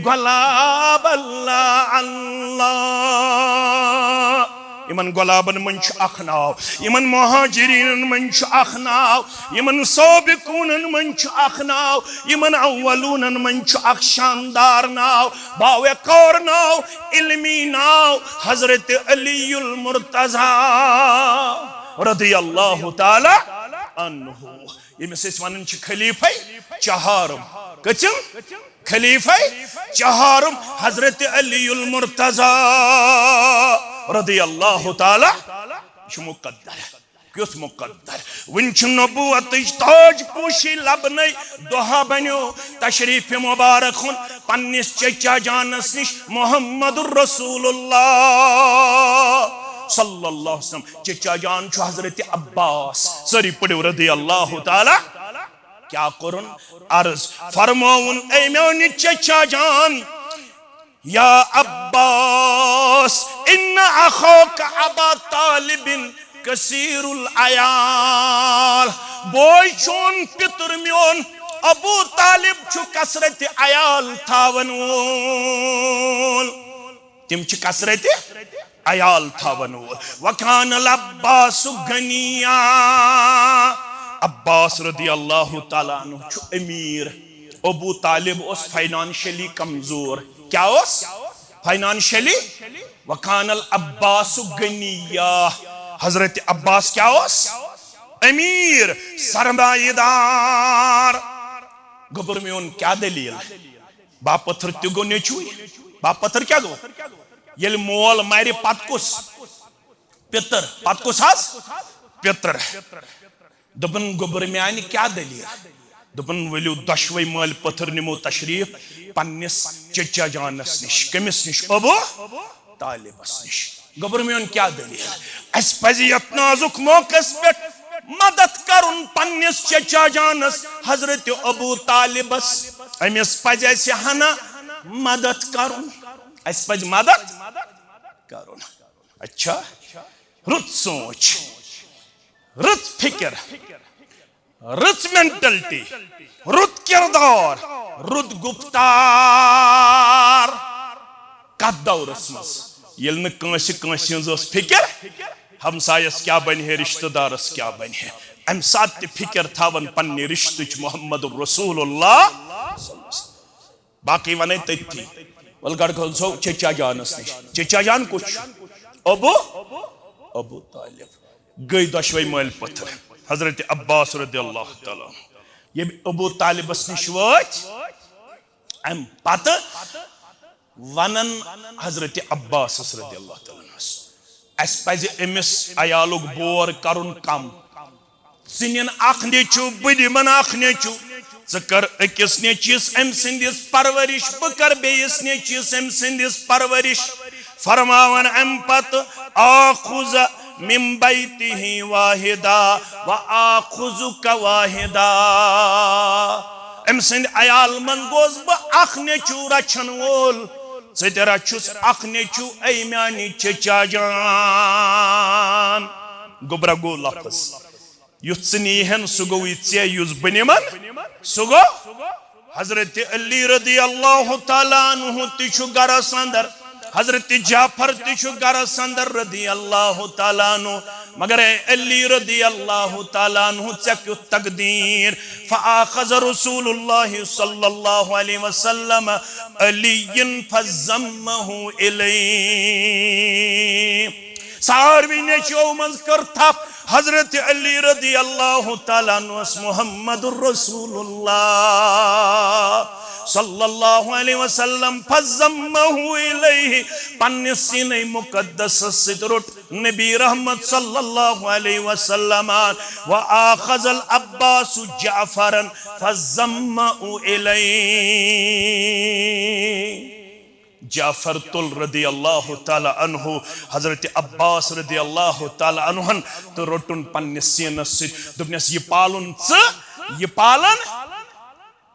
گلاب اللہ اللہ۔ یمن گلابن منز چھ اکھ ناو، یمن مہاجرینن منز چھ اکھ ناو، یمن سابقونن منز چھ اکھ ناو، یمن اولونن منز چھ اکھ شاندار ناو، باوقار ناو، علمی ناو، حضرت علی المرتضی رضی اللہ تعالی عنہ، یمس اسۍ ونان چھ خلیفہ چہارم۔ کتم؟ خلیفہ چہارم حضرت علی المرتضی رضی اللہ تعالی۔ یہ چھ مقدر۔ کیُتھ مقدر؟ وُنہِ چھُ نبوتٕچ تاج پوشی لبنے دۄہا بنیو تشریف مبارک ہُن پننِس چچا جانس نِش محمد رسول اللہ صلی اللہ علیہ وسلم۔ چچا جان چھُ حضرت عباس۔ سٲری پٔرِو رضی اللہ تعالیٰ۔ کیٛاہ کوٚرُن عرض؟ فرمووُن، اے میٛانہِ چچا جان، یا عباس، ان اخاک ابا طالب کثیر العیال، بوے چون پتر میون ابو طالب چھُ کثرت عیال تھاون وول۔ تِم چھِ کثرت عیال تھاون وول۔ وکان العباس غنیا، عباس رضی اللہ تعالیٰ عنہ چھُ امیر۔ ابو طالب اوس فائنانشلی کمزور۔ کیا اوس؟ فائنانشلی۔ وکان العباس غنیا، حضرت عباس کیا اوس؟ امیر، سرمایہ دار۔ گوٚبُر میون، کیا دلیل؟ با پتھر تہِ گوٚو نیٚچوٕے۔ با پتھر کیا گوٚو؟ ییٚلہِ مول مرِ، پتہٕ کُس؟ پتر۔ پتہٕ کُس حظ؟ پتر۔ دوٚپُن، گوٚبُر میانہِ، کیٛاہ دٔلیٖل؟ دوٚپُن، ؤلِو دۄشوَے مٲلۍ پٔتھٕر نِمو تشریٖف پننِس چچا جانس نِش۔ کٔمِس نِش؟ ابو طالبس نِش۔ گوٚبُر میون، کیٛاہ دٔلیٖل؟ اَسہِ پزِ یتھ نازُک موقعس پٮ۪ٹھ مدد کرُن پننِس چچا جانس حضرت ابو طالبس۔ أمِس پزِ اَسہِ ہنا مدد کرُن۔ اَسہِ پزِ مدد کرُن۔ اچھا، رُت سونٛچ، رٕژ فکر، رٕژ مینٹلٹی، رُت کردار، رُت گفتار۔ کتھ دورس منٛز ییٚلہِ نہٕ کٲنٛسہِ کٲنٛسہِ ہٕنٛز ٲس فکر، ہمسایس کیٛاہ بنہِ ہے، رشتہٕ دارس کیٛاہ بنہِ ہے، امہِ ساتہٕ تہِ فکر تھاوان پننہِ رشتٕچ محمد رسول اللہ۔ باقٕے ونے تٔتھی۔ ول گڑھ کھسو چچا جانس نِش۔ چچا جان کُس چھُ؟ ابو، ابو طالب۔ گٔے دۄشوے مٲلۍ پٔتھٕر۔ حضرت عباس رضی اللہ تعالیٰ عنہ۔ ییٚلہِ ابو طالبس نِش وٲتۍ، امہِ پتہٕ ونن حضرت عباسس رضی اللہ تعالیٰ عنہس، اسہِ پزِ أمِس عیالُک بور کرُن کم۔ ژٕ نِن اکھ نیٚچو، بہٕ نِمن اکھ نیٚچو۔ ژٕ کر أکِس نیٚچوِس أمۍ سٕنٛدِس پرورش، بہٕ کر بیٚیِس نیٚچوِس أمۍ سٕنٛدِس پرورش۔ فرماوان امہِ پتہٕ، آخذ من بیتہ واحدہ و آخذک واحدہ۔ أمۍ سٕنٛدِ عیال منٛز گوس بہٕ اکھ نیٚچو رچھن وول، ژٕ تہِ رچھُس اکھ نیٚچو، اے میانہِ چچا جان۔ گوٚبرا گوٚو لفظ۔ یُتھ ژٕ نِیہن، سُہ گوٚوُے ژےٚ، یُس بہٕ نِمن، سُہ گوٚو۔ حضرت علی رضی اللہ تعالیٰ عنہ تہِ چھُ گرس اندر، حضرت جعفر تہِ چھُ گرس اندر رضی اللہ تعالیٰ عنہ۔ مگر اے علی رضی اللہ تعالیٰ عنہ، ژےٚ کیُتھ تقدیر؟ فآخذ رسول اللہ صلی اللہ علیہ وسلم علی فضمہ الیہ۔ ساروی نیٚچویو منٛز کٔر تھپھ حضرت علی رضی اللہ تعالیٰ عنہس محمد رسول اللہ صلی اللہ علیہ وسلم، فضمہ الیہ، پننہِ سینہ مقدسس سۭتۍ روٚٹ نبی رحمت صلی اللہ علیہ وسلم، وآخذ العباس جعفرا فضمہ الیہ۔ جعفر تُل رضی اللہ تعالیٰ عنہ، حضرت عباس رضی اللہ تعالیٰ عنہن، تہٕ روٚٹُن پننِس سینس سۭتۍ۔ دوٚپنس، "یہِ پالُن ژٕ، یہِ پالن۔"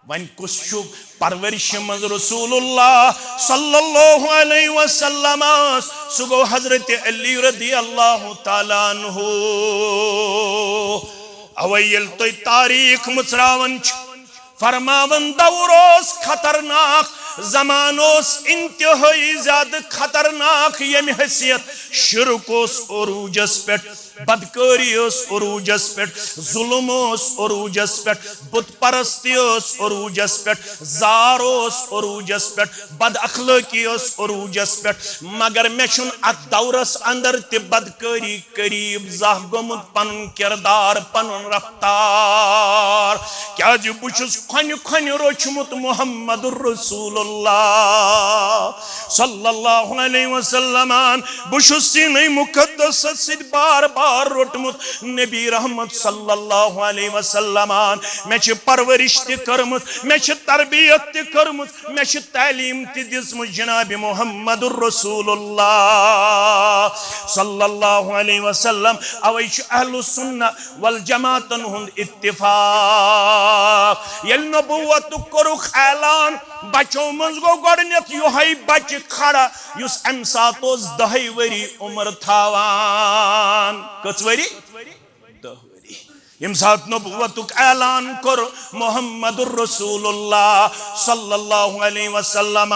وۄنۍ کُس چھُ پرورشہِ منٛز رسول اللہ صلی اللہ علیہ وسلم؟ سُہ گوٚو حضرت علی رضی اللہ تعالیٰ عنہ۔ اوے ییٚلہِ تُہۍ تاریخ مُژراوان چھِ، فرماوان، دور اوس خطرناک، زمان اوس انتہٲئی زیادٕ خطرناک، ییٚمہِ حیثیت شرک اوس عروجس پٮ۪ٹھ، بدکٲری ٲس عروجس پٮ۪ٹھ، ظلم اوس عروجس پٮ۪ٹھ، بت پرستی ٲس عروجس پٮ۪ٹھ، زار اوس عروجس پٮ۪ٹھ، بد اخلٲقی ٲس عروجس پٮ۪ٹھ۔ مگر مےٚ چھُنہٕ اتھ دورس اندر تہِ بدکٲری قریب زانٛہہ گوٚمُت، پنُن کردار، پنُن رفتار، کیازِ بہٕ چھُس کھۄنہِ کھۄنہِ روٚچھمُت محمد رسول اللہ صلی اللہ علیہ وسلم۔ بہٕ چھُس سینہ مقدسس سۭتۍ بار بار روٚٹمُت نبی رحمت صلی اللہ علیہ وسلم۔ مےٚ چھِ پرورش تہِ کٔرمٕژ، مےٚ چھِ تربیت تہِ کٔرمٕژ، مےٚ چھِ تعلیٖم تہِ دِژمٕژ جناب محمد رسول اللہ صلی اللہ علیہ وسلم۔ اوے چھُ اہل السنہ والجماعتن ہُنٛد اتفاق۔ ییٚلہِ نبوتُک کوٚرُکھ اعلان، بچو منٛز گوٚو گۄڈٕنیتھ یِہوٚے بچہِ کھڑا، یُس امہِ ساتہٕ اوس دَہے ؤری عمر تھاوان۔ کٔژ ؤری؟ دَہ ؤری۔ ییٚمہِ ساتہٕ نبوتُک اعلان کوٚر محمد رسول اللہ صلی اللہ علیہ وسلم،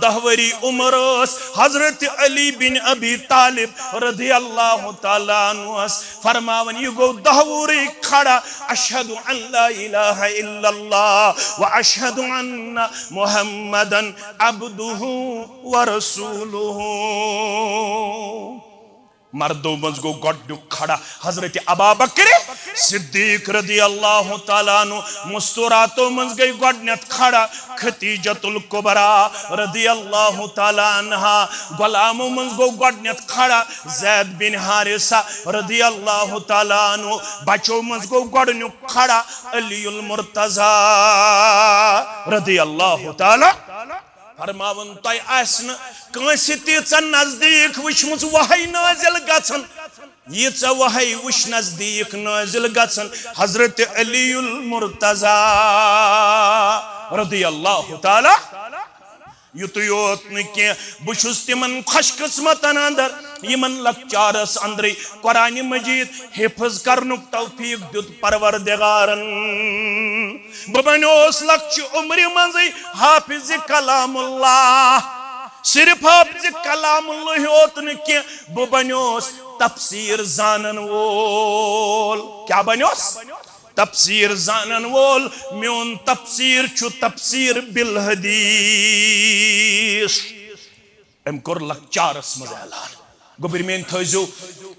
دَہ ؤری عمر ٲس، حضرت علی بن ابی طالب رضی اللہ تعالیٰ عنہ ٲس فرماوان، یہِ گوٚو دَہ وُہُرٕے کھڑا، اشہد ان لا الہ الا اللہ و اشہد ان محمدا عبدہ و رسولہ۔ مردو منٛز گوٚو گۄڈٕنیُک کھڑا حضرت ابابکر صدیق رضی اللہ تعالیٰ عنہ، مستوراتو منٛز گٔے گۄڈٕنیتھ کھڑا خدیجۃ الکبریٰ رضی اللہ تعالیٰ عنہا، غلامو منٛز گوٚو گۄڈٕنیتھ کھڑا زید بن حارثہ رضی اللہ تعالیٰ عنہ، بچو منٛز گوٚو گۄڈٕنیُک کھڑا علی المرتضیٰ رضی اللہ تعالیٰ۔ فرماوُن، تۄہہِ آسہِ نہٕ کٲنٛسہِ تیٖژاہ نزدیٖک وٕچھمٕژ وحی نٲزِل گژھان، ییٖژاہ وحی وٕچھ نزدیٖک نٲزِل گژھان حضرت علی المرتضیٰ رضی اللہ تعالیٰ۔ یُتُے یوت نہٕ کینٛہہ، بہٕ چھُس تِمن خۄش قٕسمتن اندر، یِمن لۄکچارس اندرٕے قرآن مجید حفظ کرنُک توفیق دیُت پروردگارن۔ بہٕ بنیوس لۄکچہِ عمرِ منٛزٕے حافظ کلام اللہ۔ صرف حافظ کلام اللہ یوت نہٕ کینٛہہ، بہٕ بنیوس تفسیر زانن وول۔ کیٛاہ بنیوس؟ تفسیر زانن وول۔ میون تفسیر چھُ تفسیر بالحدیث۔ أمۍ کوٚر لۄکچارس منٛز اعلان۔ گوٚبرۍ میٲنۍ، تھٲیزیو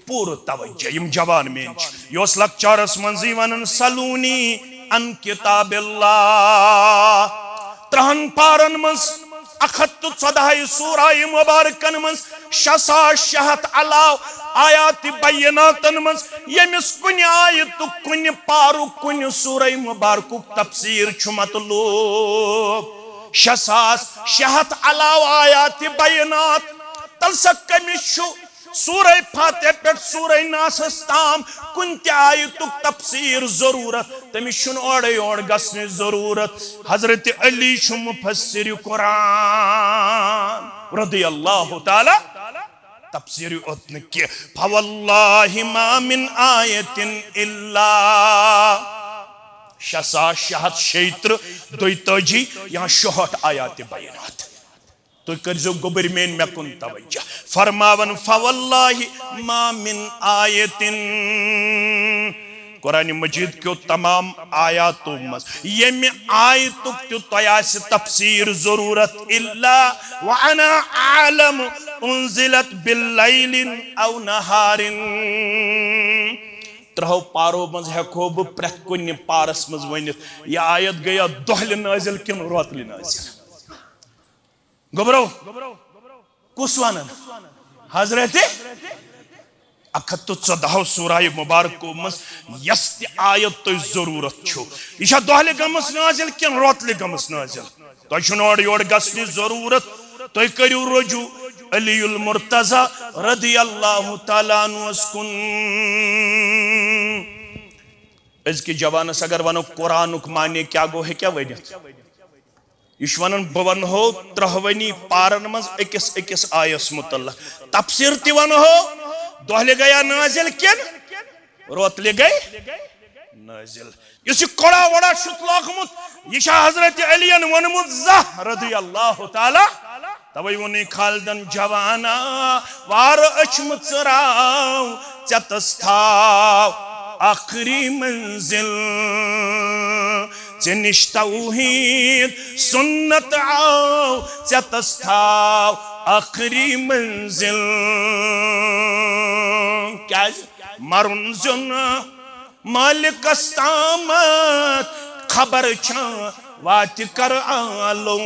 پوٗرٕ توجہ، یِم جوان میٲنۍ چھِ۔ یہِ اوس لۄکچارس منٛزٕے ونان، "سلونی عن کتاب اللہ۔" ترٛہن پارن منٛز، اکھ ہتھ تہٕ ژۄدہے سورہ مبارکن منٛز، شےٚ ساس شےٚ ہتھ علاوٕ آیات بیناتن منٛز ییٚمِس کُنہِ آیتُک، کُنہِ پارُک، کُنہِ سورہ مبارکُک تفسیر چھُ مطلوب، شےٚ ساس شےٚ ہتھ علاوٕ آیات بینات۔ تلسا کٔمِس چھُ سورہ فاتحہ پٮ۪ٹھ سورہ ناسس تام کُنہِ تہِ آیتُک تفسیر ضروٗرت؟ تٔمِس چھُنہٕ اورے یور گژھنٕچ ضروٗرت۔ حضرت علی چھُ مفسر قرآن رضی اللہ تعالیٰ۔ تفسیر یوت نہٕ کینٛہہ، فواللہ ما من آیت الا شےٚ ساس شےٚ ہتھ شیٚیہِ ترٕٛہ، دۄیتٲجی یا شُہٲٹھ آیات بینات۔ تُہۍ کٔرزیو گوٚبرۍ میٲنۍ مےٚ کُن توجہ۔ فرماوان، فواللہ ما من آیتن، قرآن مجید کیو تمام آیاتو منٛز ییٚمہِ آیتُک تہِ تۄہہِ آسہِ تفسیر ضروٗرت، الا وانا اعلم انزلت باللیل او نہار، ترٛہو پارو منٛز ہٮ۪کہو بہٕ پرٛٮ۪تھ کُنہِ پارس منٛز ؤنِتھ، یہِ آیت گٔیا دۄہلہِ نٲزِل کِنہٕ روتلہِ نٲزِل؟ گوٚبرو، کُس ونان؟ حضرت اکھ ہتھ تہٕ ژۄدہو سورہ مبارکو منٛز یۄس تہِ آیت تۄہہِ ضروٗرت چھو، یہِ چھا دۄہلہِ گٔمٕژ نٲزِل کِنہٕ روتلہِ گٔمٕژ نٲزِل؟ تۄہہِ چھُنہٕ اورٕ یورٕ گژھنٕچ ضروٗرت۔ تُہۍ کٔرِو رجوع علی المرتضی رضی اللہ تعالیٰ عنہس کُن۔ أزکِس جوانس اگر ونو قرآنُک معنی کیٛاہ گوٚو، ہیٚکیٛاہ ؤنِتھ؟ یہِ چھُ ونان، بہٕ ونہو ترٛہوٕنی پارن منٛز أکِس أکِس آیس متعلق۔ تفسیر تہِ ونہو، دۄہلہِ گٔیا نٲزِل کِنہٕ روتلہِ گٔے نٲزِل۔ یُس یہِ کۄڑا وۄڑا چھُ لوگمُت، یہِ چھا حضرت علی ین ووٚنمُت زانٛہہ رضی اللہ تعالیٰ؟ توے ووٚنُے خالدن، جوانا، وارٕ أچھ مٕژراو، ژےٚ تس تھاو ٲخری منزل۔ ژےٚ نِش توحید سنت آو، ژےٚ تس تھاو ٲخری منزل۔ کیازِ؟ مرُن زیُن مالکس تامتھ، خبر چھا واتہِ کر آلو۔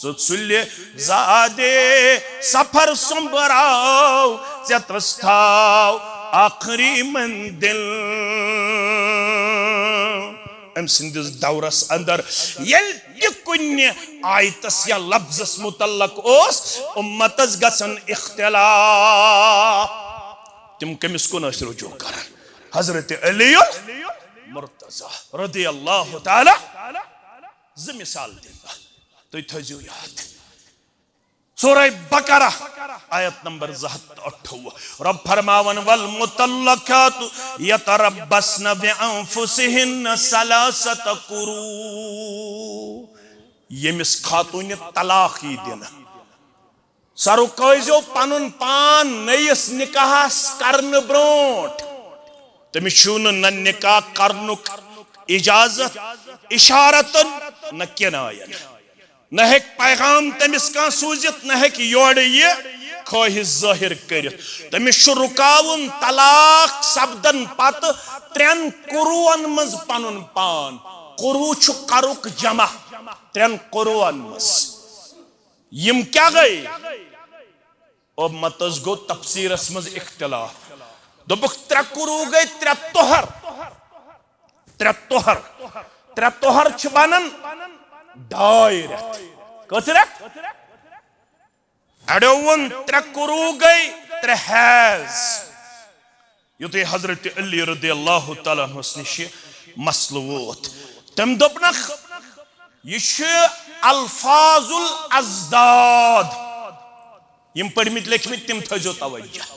ژٕ ژھُلہِ زادے سفر سوٚمبراو، ژےٚ تس تھاو ٲخری منزل۔ أمۍ سٕنٛدِس دورس اندر ییٚلہِ تہِ کُنہِ آیتس یا لفظس متعلق اوس امتس گژھان اختلاف، تِم کٔمِس کُن ٲسۍ رجوع کران؟ حضرت علی المرتضی رضی اللہ تعالیٰ۔ زٕ مثال دِمہٕ بہٕ، تُہۍ تھٲیزیو یاد۔ سورہ بقرہ، آیت نمبر زٕ ہتھ تہٕ اَٹھووُہ۔ رب فرماوان، "والمطلقات یتربصن بانفسہن ثلاثة قروء"۔ ییٚمِس خاتوٗنہِ طلاق یی دِنہٕ، سۄ رُکٲوزیو پنُن پان نٔیِس نکاحس کرنہٕ برونٛٹھ۔ تٔمِس چھُو نہٕ نہ نکاح کرنُک اجازت اشارتن نہ کنایتن۔ نہ ہیٚکہِ پیغام تٔمِس کانٛہہ سوٗزِتھ، نہ ہیٚکہِ یورٕ یہِ خٲہِش ظٲہِر کٔرِتھ۔ تٔمِس چھُ رُکاوُن طلاق سپدن پتہٕ ترٛٮ۪ن قروٗعن منٛز پنُن پان۔ قروٗع چھُ قرُک جمع، ترٛٮ۪ن قروٗعن منٛز۔ یِم کیٛاہ گٔے؟ امتس گوٚو تفسیرس منٛز اختلاف۔ دوٚپُکھ، ترٛےٚ قروٗع گٔے ترٛےٚ طہر۔ ترٛےٚ طہر، ترٛےٚ طہر چھِ بنان ڈاے رٮ۪تھ۔ کٔژ رٮ۪تھ؟ اڑیو ووٚن، ترٛےٚ قروٗع گٔے ترٛےٚ حیض۔ یُتھُے حضرت علی رضی اللہ تعالیٰ عنہس نِش یہِ مسلہٕ ووت، تٔمۍ دوٚپنکھ، یہِ چھُ الفاظ الاضداد۔ یِم پٔرمٕتۍ لیکھمٕتۍ، تِم تھٲیزیو توجہ۔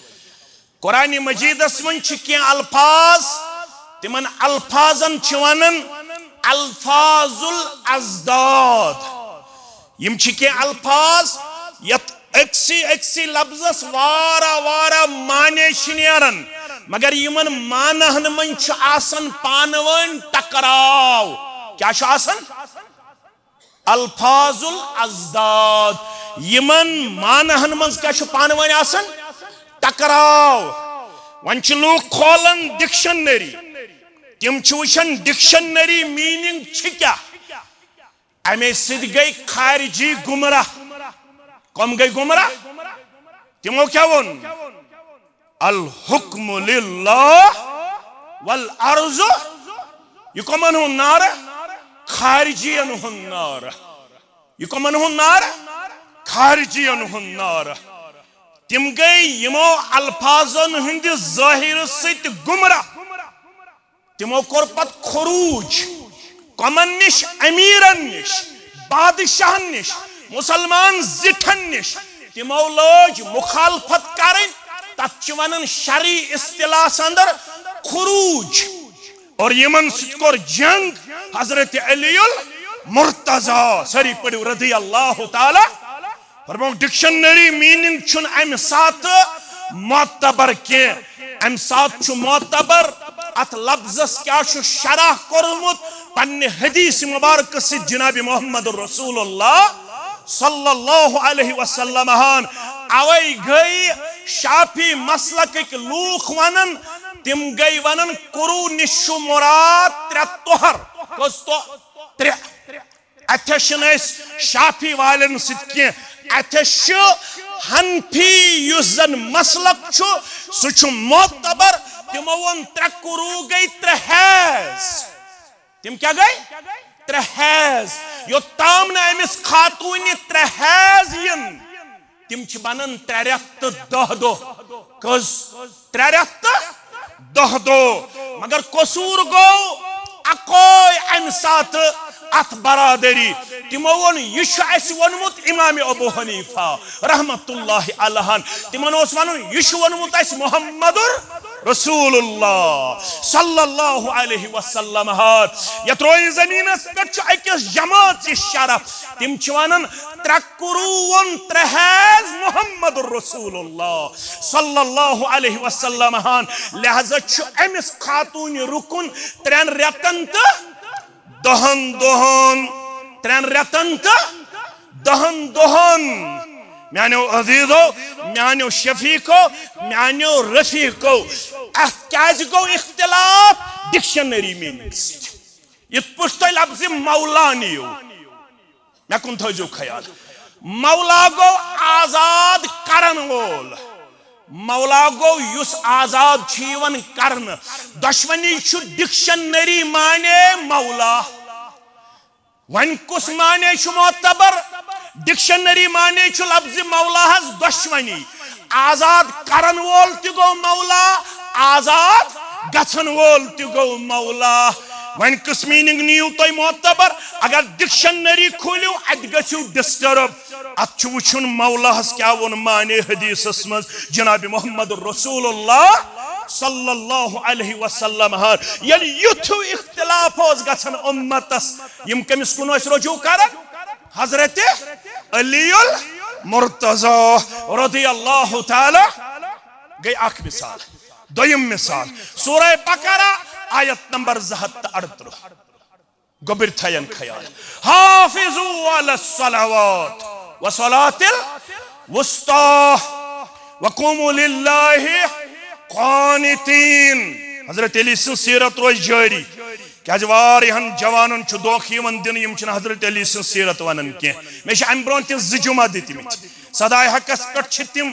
قرآن مجیدس منٛز چھِ کینٛہہ الفاظ، تِمن الفاظن چھِ ونان الفاظ الاضداد۔ یِم چھِ کینٛہہ الفاظ یتھ أکسٕے أکسٕے لفظس واریاہ واریاہ معنی چھِ نیران، مگر یِمن معنہن منٛز چھُ آسان پانہٕ وٲنۍ ٹکراو۔ کیٛاہ چھُ آسان؟ الفاظ الاضداد۔ یِمن معنہن منٛز کیٛاہ چھُ پانہٕ وٲنۍ آسان؟ ٹکراو۔ وۄنۍ چھِ لوٗکھ کھولان ڈکشنری، تِم چھِ وٕچھان ڈکشنری میٖنِنٛگ چھِ کیٛاہ۔ امے سۭتۍ گٔے خارجی گمراہ۔ کم گٔے گمراہ؟ تِمو کیٛاہ ووٚن؟ الحکم للہ والارض۔ یہِ کمن ہُنٛد نعرٕ؟ خارجین ہُنٛد نعرٕ۔ یہِ کمن ہُنٛد نعرٕ؟ خارجین ہُنٛد نعرٕ۔ تِم گٔے یِمو الفاظن ہٕنٛدِ ظٲہِرٕ سۭتۍ گمراہ۔ تِمو کوٚر پتہٕ خروج کمن نِش؟ امیرن نِش، بادشاہن نِش، مسلمان زِٹھن نِش۔ تِمو لٲج مخالفت کرٕنۍ۔ تتھ چھِ ونان شرعی اصطلاحس اندر خروج۔ اور یِمن سۭتۍ کوٚر جنگ حضرت علی المرتضی، سٲری پٔرِو، رضی اللہ تعالیٰ۔ فرمووُکھ، ڈکشنری میٖنِنٛگ چھُنہٕ امہِ ساتہٕ معتبر کینٛہہ۔ امہِ ساتہٕ چھُ معتبر اتھ لفظس کیٛاہ چھُ شرح کوٚرمُت پننہِ حدیث مبارکس سۭتۍ جناب محمد رسول اللہ صلی اللہ علیہ وسلم ہن۔ اوے گٔے شافعی مسلکٕکۍ لوٗکھ ونان، تِم گٔے ونان، قروٗ نِش چھُ مراد ترٛےٚ طہر۔ کٔژ طہر؟ ترٛےٚ۔ اتھس چھِنہٕ أسۍ شافعی والٮ۪ن سۭتۍ کینٛہہ، اتھس چھُ حنفی یُس زن مسلک چھُ، سُہ چھُ معتبر۔ تِمو ووٚن، ترٛےٚ قروٗ گٔے ترٛےٚ حیض۔ تِم کیٛاہ گٔے؟ ترٛےٚ حیض۔ یوٚتام نہٕ أمِس خاتوٗنہِ ترٛےٚ حیض یِن، تِم چھِ بنان ترٛےٚ رٮ۪تھ تہٕ دَہ دۄہ۔ کٔژ؟ ترٛےٚ رٮ۪تھ تہٕ دَہ دۄہ۔ مگر قصوٗر گوٚو اکوے امہِ ساتہٕ اتھ برادری۔ تِمو ووٚن، یہِ چھُ اسہِ ووٚنمُت امام ابو حنیفہ رحمتہ اللہ علیہن۔ تِمن اوس ونُن، یہِ چھُ ووٚنمُت اسہِ محمد رسول اللہ صلی اللہ علیہ وسلم۔ یتھ روئے زمینس پٮ۪ٹھ چھُ أکِس جمٲژ یہِ شرف۔ تِم چھِ ونان، ترٛےٚ قروٗن، ترٛےٚ حیض محمد رسول اللہ صلی اللہ علیہ وسلم ہن۔ لہذا چھُ أمِس خاتوٗنہِ رُکُن ترٛٮ۪ن رٮ۪تن تہٕ دَہن دۄہن، ترٛٮ۪ن رٮ۪تن تہٕ دَہن دۄہن۔ میانیو عزیزو، میانیو شفیقو، میانیو رفیقو، اتھ کیازِ گوٚو اختلاف؟ ڈکشنری میننگ سۭتۍ۔ یِتھ پٲٹھۍ تۄہہِ لفظِ مولا نِیِو، مےٚ کُن تھٲیزیو خیال۔ مولا گوٚو آزاد کرن وول۔ مولا گوٚو یُس آزاد چھُ یِوان کرنہٕ۔ دۄشوٕنی چھُ ڈکشنری معنی مولا۔ وۄنۍ کُس معنی چھُ معتبر؟ ڈکشنری معنی چھُ لفظِ مولاہس دۄشوٕنی۔ آزاد کرن وول تہِ گوٚو مولا، آزاد گژھن وول تہِ گوٚو مولا۔ وۄنۍ کُس میننگ نِیِو تُہۍ معتبر؟ اگر ڈکشنری کھوٗلِو، اتہِ گژھِو ڈسٹرب۔ اتھ چھُ وٕچھُن مولاہس کیٛاہ ووٚن معنی حدیثس منٛز جناب محمد رسول اللہ صلی اللہ علیہ وسلم ہن۔ ییٚلہِ یُتھ ہیوٗ اختلاف اوس گژھان امتس، یِم کٔمِس کُن ٲسۍ رجوع کران؟ حضرت علی المرتضی رضی اللہ تعالی۔ گٔے اکھ مثال۔ دوٚیِم مثال، سورہ بقرہ، آیت نمبر زٕ ہتھ تہٕ اَرتٕرٛہ۔ گوٚبٕرۍ تھاین خیال۔ حافظوا علی الصلوات وصلاة الوسطی وقوموا للہ قانتین۔ حضرت علی سٕنٛز سیرت روزِ جٲری۔ کیازِ واریاہن جوانن چھُ دھوکہٕ یِوان دِنہٕ، یِم چھِنہٕ حضرت علی سٕنٛز سیرت ونان کینٛہہ۔ مےٚ چھِ امہِ برونٛہہ تہِ زٕ جمعہ دِتمٕتۍ۔ صدائے حقس پٮ۪ٹھ چھِ تِم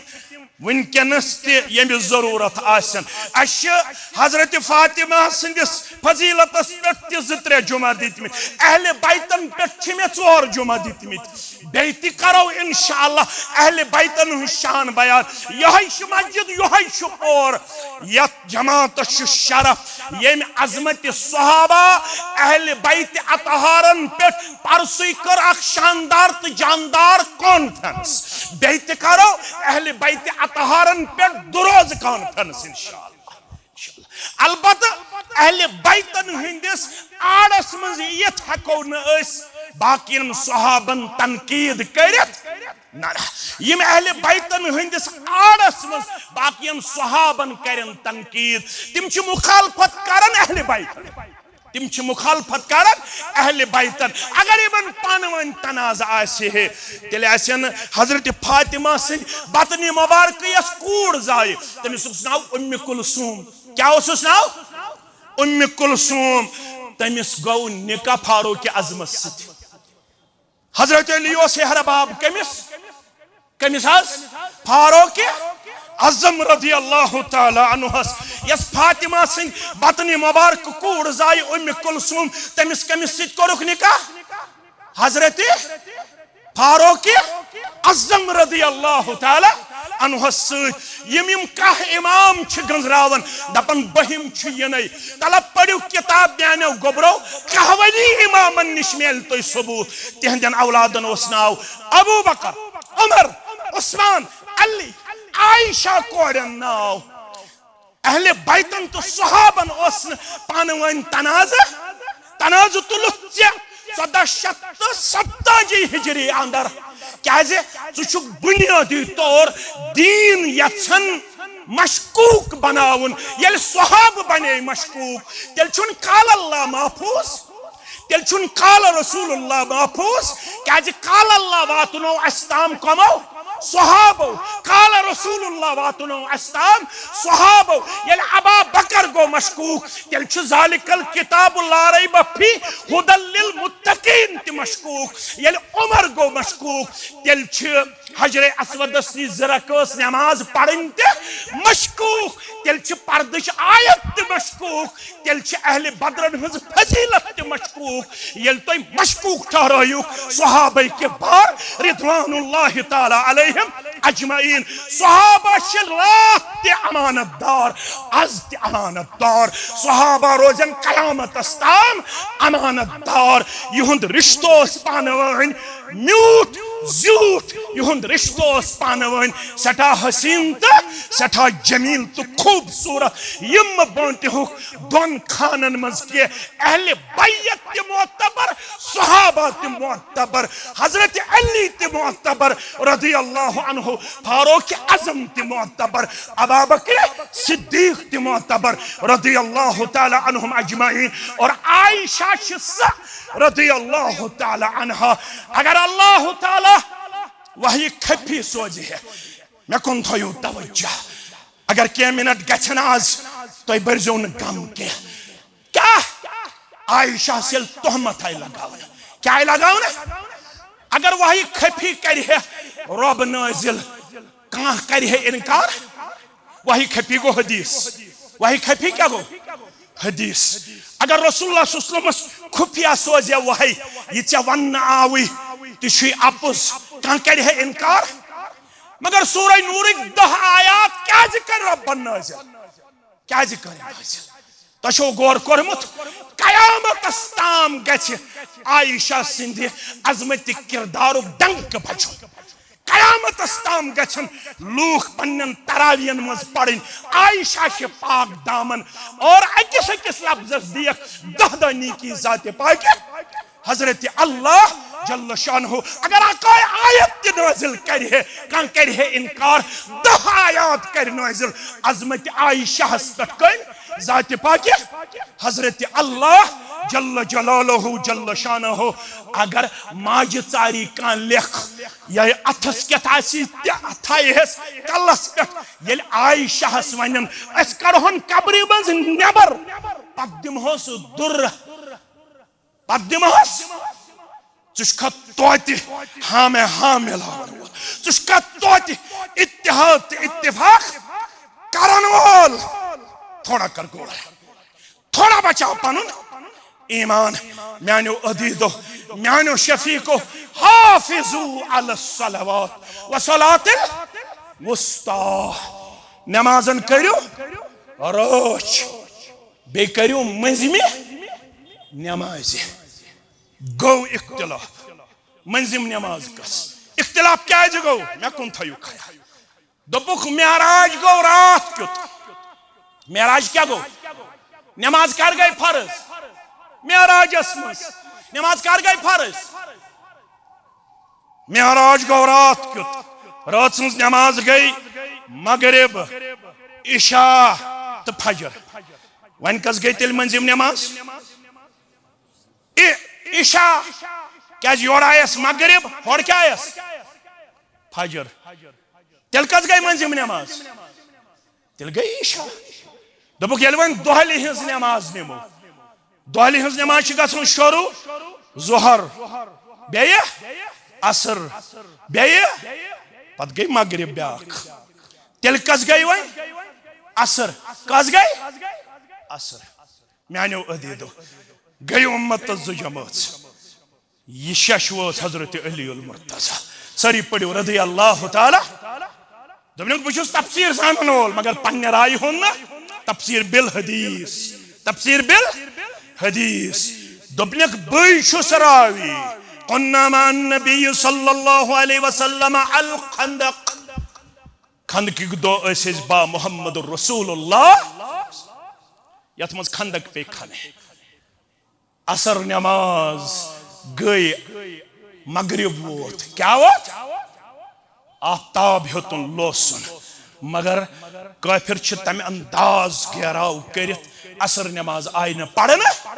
وٕنکیٚنس تہِ ییٚمِس ضروٗرت آسن۔ اسہِ چھِ حضرت فاطمہ سٕنٛدِس فضیلتس پٮ۪ٹھ تہِ زٕ ترٛےٚ جمعہ دِتمٕتۍ۔ اہل بیتن پٮ۪ٹھ چھِ مےٚ ژور جمعہ دِتمٕتۍ۔ بیٚیہِ تہِ کرو انشاءاللہ اہل بیتن ہُنٛد شان بیان۔ یِہوٚے چھِ مسجد، یِہوٚے چھُ پور۔ یتھ جماعتس چھُ شرف، ییٚمہِ عظمت صحابہ اہل بیت اطہارن پٮ۪ٹھ پرسُے کٔر اکھ شاندار تہٕ جاندار کانفرنس۔ بیٚیہِ تہِ کرو اہل بیت اطہارن پٮ۪ٹھ دُروز کانفرنس انشاءاللہ۔ البتہ اہل بیتن ہٕنٛدِس آڑس منٛز یِتھ ہٮ۪کو نہٕ أسۍ باقین صحابن تنقید کٔرِتھ۔ نہ، نہ۔ یِم اہل بیتن ہٕنٛدِس آڑس منٛز باقین صحابن کرن تنقید، تِم چھِ مخالفت کران اہل بیتن۔ تِم چھِ مخالفت کران اہل بیتن۔ اگر یِمن پانہٕ ؤنۍ تنازٕ آسہِ ہے، تیٚلہِ آسہِ ہن حضرت فاطمہ سٕنٛدِ بطنِ مبارکہٕ یۄس کوٗر زایہِ، تٔمِس اوس ناو ام کلثوم۔ کیٛاہ اوسُس ناو؟ ام کلثوم۔ تٔمِس گوٚو نکاح فاروق اعظمس سۭتۍ۔ حضرت علی اوس ہیہرباب کٔمِس؟ کٔمِس حظ؟ فاروق اعظم رضی اللہ تعالی عنہس۔ یۄس فاطمہ سٕنٛدِ بطنِ مبارک کوٗر زایہِ ام کلثوم، تٔمِس کٔمِس سۭتۍ کوٚرُکھ نکاح؟ حضرت فاروق اعظم رضی اللہ تعالی عنہس سۭتۍ۔ یِم یِم کاہ امام چھِ گنزراوان، دپان بہم چھُ یِنَے۔ تلہ پٔرِو کتاب میانیو گوٚبرو، کاہوٕنی امامن نِش میلہِ تۄہہِ ثبوت۔ تِہنٛدٮ۪ن اولادن اوس ناو ابو بکر، عمر، عثمان، علی، عائشہ کورٮ۪ن ناو۔ اہل بیتن تہٕ صحابن اوس نہٕ پانہٕ ؤنۍ تنازٕ۔ تنازٕ تُلُتھ ژےٚ ژۄدہ شیٚتھ تہٕ ستتٲجی ہجری اندر۔ کیازِ؟ ژٕ چھُکھ بنیٲدی طور دین یژھان مشکوک بناوُن۔ ییٚلہِ صحابہٕ بنے مشکوک، تیٚلہِ چھُنہٕ قال اللہ محفوظ، تیٚلہِ چھُنہٕ قال رسول اللہ محفوظ۔ کیازِ قال اللہ واتنو اسہِ تام کمو؟ صحابو۔ قال رسول اللہ واتنو اسہِ تام۔ صحابو ییٚلہِ ابا بکر گوٚو مشکوک، تیٚلہِ چھُ ذالک الکتاب لا ریب فیہ ہدی للمتقین تہِ مشکوک۔ ییٚلہِ عمر گوٚو مشکوک، تیٚلہِ چھِ حجر اسودس نِش زٕ رکٲژ نماز پرٕنۍ تہِ مشکوک۔ تیٚلہِ چھِ پردٕچ آیت تہِ مشکوک۔ تیٚلہِ چھِ اہل بدرن ہٕنٛز فضیلت تہِ مشکوک۔ ییٚلہِ تُہۍ مشکوک ٹھہرٲیِو صحابہ کبار رضوان اللہ تعالیٰ علیہم اجمعین، صحابہ چھِ راتھ تہِ امانت دار، از تہِ امانت دار۔ صحابہ روزن قیامتس تام امانت دار۔ یِہُنٛد رشتہٕ اوس پانہٕ وٲنۍ میوٗٹھ زیوٗٹھ۔ یِہُنٛد رشتہٕ اوس پانہٕ وٲنۍ سٮ۪ٹھاہ حسیٖن تہٕ سٮ۪ٹھاہ جمیٖل تہٕ خوٗبصوٗرت۔ یِم بونٛٹہِ ہُک دۄن خانن منٛز کینٛہہ اہل بیت تہِ معتبر، صحابہ تہِ معتبر، حضرت علی تہِ معتبر رضی اللہ عنہ، فاروق اعظم تہِ معتبر، ابا بکر صدیق تہِ معتبر رضی اللہ تعالیٰ عنہم اجمعین۔ اور عائشہ چھِ سۄ رضی اللہ تعالیٰ عنہا۔ اگر اللہ تعالیٰ وحی خفی سوزِ ہے، مےٚ کُن تھٲیِو توجہ۔ اگر کینٛہہ منٹ گژھن آز، تُہۍ بٔرزیو نہٕ غم کینٛہہ۔ کیٛاہ؟ عائشہ ییٚلہِ تہمت آیہِ لگاونہٕ، کیٛاہ آیہِ لگاونہٕ؟ اگر وحی خفی کرِ ہے رۄب نٲزِل، کانٛہہ کرِ ہے انکار، وحی خفی گوٚو حدیث۔ وحی خفی کیٛاہ گوٚو؟ حدیث۔ اگر رسول اللہ صلی اللہ علیہ وسلمس خفیہ سوزِ ہے وحی، یہِ ژےٚ وننہٕ آوٕے، تہِ چھُے اپُز، کانٛہہ کرِ ہے انکار؟ مگر سورہ نورٕکۍ دَہ آیات کیٛازِ کرِ رۄبن نٲزِل؟ کیٛازِ کرِ نٲزِل؟ تۄہہِ چھو غور کوٚرمُت؟ قیامتس تام گژھِ عائشہ سٕنٛدِ عظمت کردارُک ڈنکہٕ بجُن۔ قیامتس تام گژھن لوٗکھ پننٮ۪ن تراویحن منٛز پرٕنۍ عائشہ کے پاک دامن اور أکِس أکِس لفظس دِیکھ دَہ دَہ نیکی ذاتِ پاکہِ حضرت اللہ جل شانہ۔ اگر اکٲے آیت تہِ نٲزِل کرِ ہے، کانٛہہ کرِ ہے انکار، دَہ آیات کرِ نٲزِل عظمت عائشہ ہس پٮ۪ٹھ۔ کٔمۍ؟ ذاتِ پاکہِ حضرت اللہ جل جلالہ جل شانہ۔ اگر ماجہِ ژاری کانٛہہ لیکھ یا اتھس کٮ۪تھ آسی تہِ تھایہس کلس پٮ۪ٹھ، ییٚلہِ عائشہ ہس ونن أسۍ کڑہون قبرِ منٛز نٮ۪بر، پتہٕ دِمہوس دُر، پتہٕ دِمہوس، ژٕ چھُکھا توتہِ ہامے ہام میلاون وول؟ ژٕ چھُکھا توتہِ اتحاد تہٕ اتفاق کرن وول؟ تھوڑا کر غور، تھوڑا بچاو پنُن ایمان۔ میانیو عزیزو، میانیو شفیقو، حافظوا علی الصلوات وصلاۃ الوسطی۔ نمازن کٔرِو رٲچھ، بیٚیہِ کٔرِو مٔنٛزمہِ نمازِ۔ گوٚو اختلاف، مٔنٛزِم نماز کس؟ اختلاف کیازِ گوٚو؟ مےٚ کُن تھٲیِو خیال۔ دوٚپُکھ، معراج گوٚو راتھ کیُتھ۔ معراج کیٛاہ گوٚو؟ نماز کر گٔے فرض؟ معراجس منٛز نماز کر گٔے فرض؟ معراج گوٚو راتھ کیُتھ۔ رٲژ ہٕنٛز نماز گٔے مغرب، عشاء تہٕ فجر۔ وۄنۍ کس گٔے تیٚلہِ مٔنٛزِم نماز؟ ع-، عشاء۔ کیٛازِ یورٕ آیس مغرب، ہورٕ کیٛاہ آیس؟ فجر۔ تیٚلہِ کس گٔے مٔنٛزِم نماز؟ تیٚلہِ گٔے عشاء۔ دوٚپُکھ، ییٚلہِ وۄنۍ دۄہلہِ ہٕنٛز نماز نِمو، دۄہلہِ ہٕنٛز نماز چھِ گژھان شروع ظہر، بیٚیہِ عصر، بیٚیہِ پتہٕ گٔے مغرب بیٛاکھ۔ تیٚلہِ کس گٔے وۄنۍ؟ عصر۔ کس گٔے؟ عصر۔ میانیو عزیزو، گٔے امتس زٕ جمٲژ۔ یہِ شش وٲژ حضرت علی المرتضی۔ سٲری پٔرِو رضی اللہ تعالیٰ۔ دوٚپنَکھ، بہٕ چھُس تفسیٖر زانَن وول، مگر پننہِ رایہِ ہُنٛد نہٕ، تفسیٖر بالحدیث، تفسیٖر بالحدیث۔ دوٚپنَکھ، بٕے چھُس راوی۔ كنا مع النبي صلى الله عليه وسلم الخندق۔ خندقٕکۍ دۄہ ٲسۍ أسۍ با محمد رسول اللہ، یَتھ منٛز خندق پیٚیہِ کھنٕنۍ۔ عصر نماز گٔے، مغرب ووت۔ کیٛاہ ووت؟ آفتاب ہیوٚتُن لوسُن۔ مگر کٲفِر چھِ تَمہِ انداز گھیراو کٔرِتھ عصر نماز آیہِ نہٕ پرنہٕ۔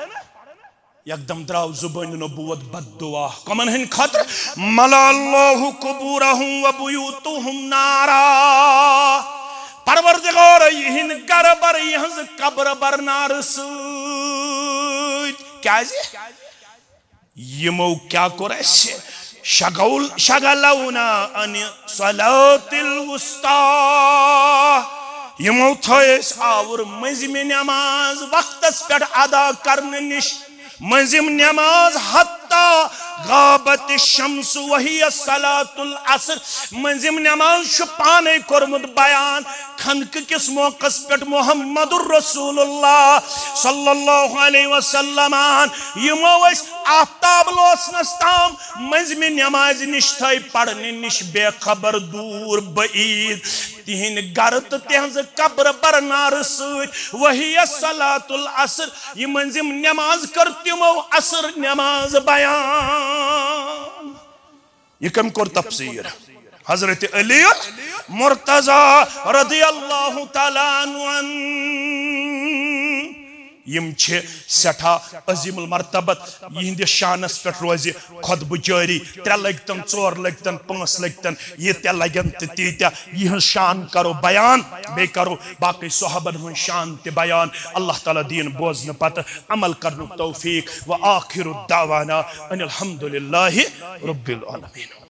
یکدم درٛاو زُبٲنہِ نبوت بد دعا۔ کَمَن ہٕنٛدِ خٲطرٕ؟ ملأ الله قبورهم وبيوتهم نارا۔ غور، یِہِنٛد گرٕ بر، یِہٕنٛز قبر بر نارٕ سۭتۍ۔ کیازِ؟ یِمو کیٛاہ کوٚر اَسہِ؟ شغل-، شغلونا عن صلاة الوسطی۔ یِمو تھٲے أسۍ آوُر مٔنٛزمہِ نٮ۪ماز وقتس پٮ۪ٹھ ادا کرنہٕ نِش۔ مٔنٛزِم نٮ۪ماز حتی غابت الشمس وہی صلاة العصر۔ مٔنٛزِم نٮ۪ماز چھُ پانے کوٚرمُت بیان۔ خندقہٕ کِس موقعس پٮ۪ٹھ محمد رسول اللہ صلی اللہ علیہ وسلم، یِمو أسۍ آفتاب لوسنس تام مٔنٛزمہِ نٮ۪مازِ نِش تھٲے پرنہٕ نِش بے خبر دوٗر بعید۔ تِہِنٛدۍ گرٕ تہٕ تِہٕنٛزٕ قبرٕ بر نارٕ سۭتۍ۔ وہی صلاة العصر، یہِ مٔنٛزِم نٮ۪ماز کٔر تِمو عصر نٮ۪ماز بیان۔ یہِ کٔمۍ کوٚر تفسیٖر؟ حضرت علی مرتضی رضی اللہ تعالیٰ عنہ۔ یِم چھِ سٮ۪ٹھاہ عظیم المرتبت، یِہنٛدِس شانس پٮ۪ٹھ روزِ خطبہٕ جٲری، ترٛےٚ لٔگۍ تن، ژور لٔگۍ تن، پانٛژھ لٔگۍ تن، ییٖتیٛاہ لگن تہٕ تیٖتیٛاہ۔ یِہنٛز شان کرو بیان، بیٚیہِ کرو باقٕے صحابن ہٕنٛز شان تہِ بیان۔ اللہ تعالیٰ دِیِن بوزنہٕ پتہٕ عمل کرنُک توفیق۔ وآخر دعوانا ان الحمد للہ رب العالمین۔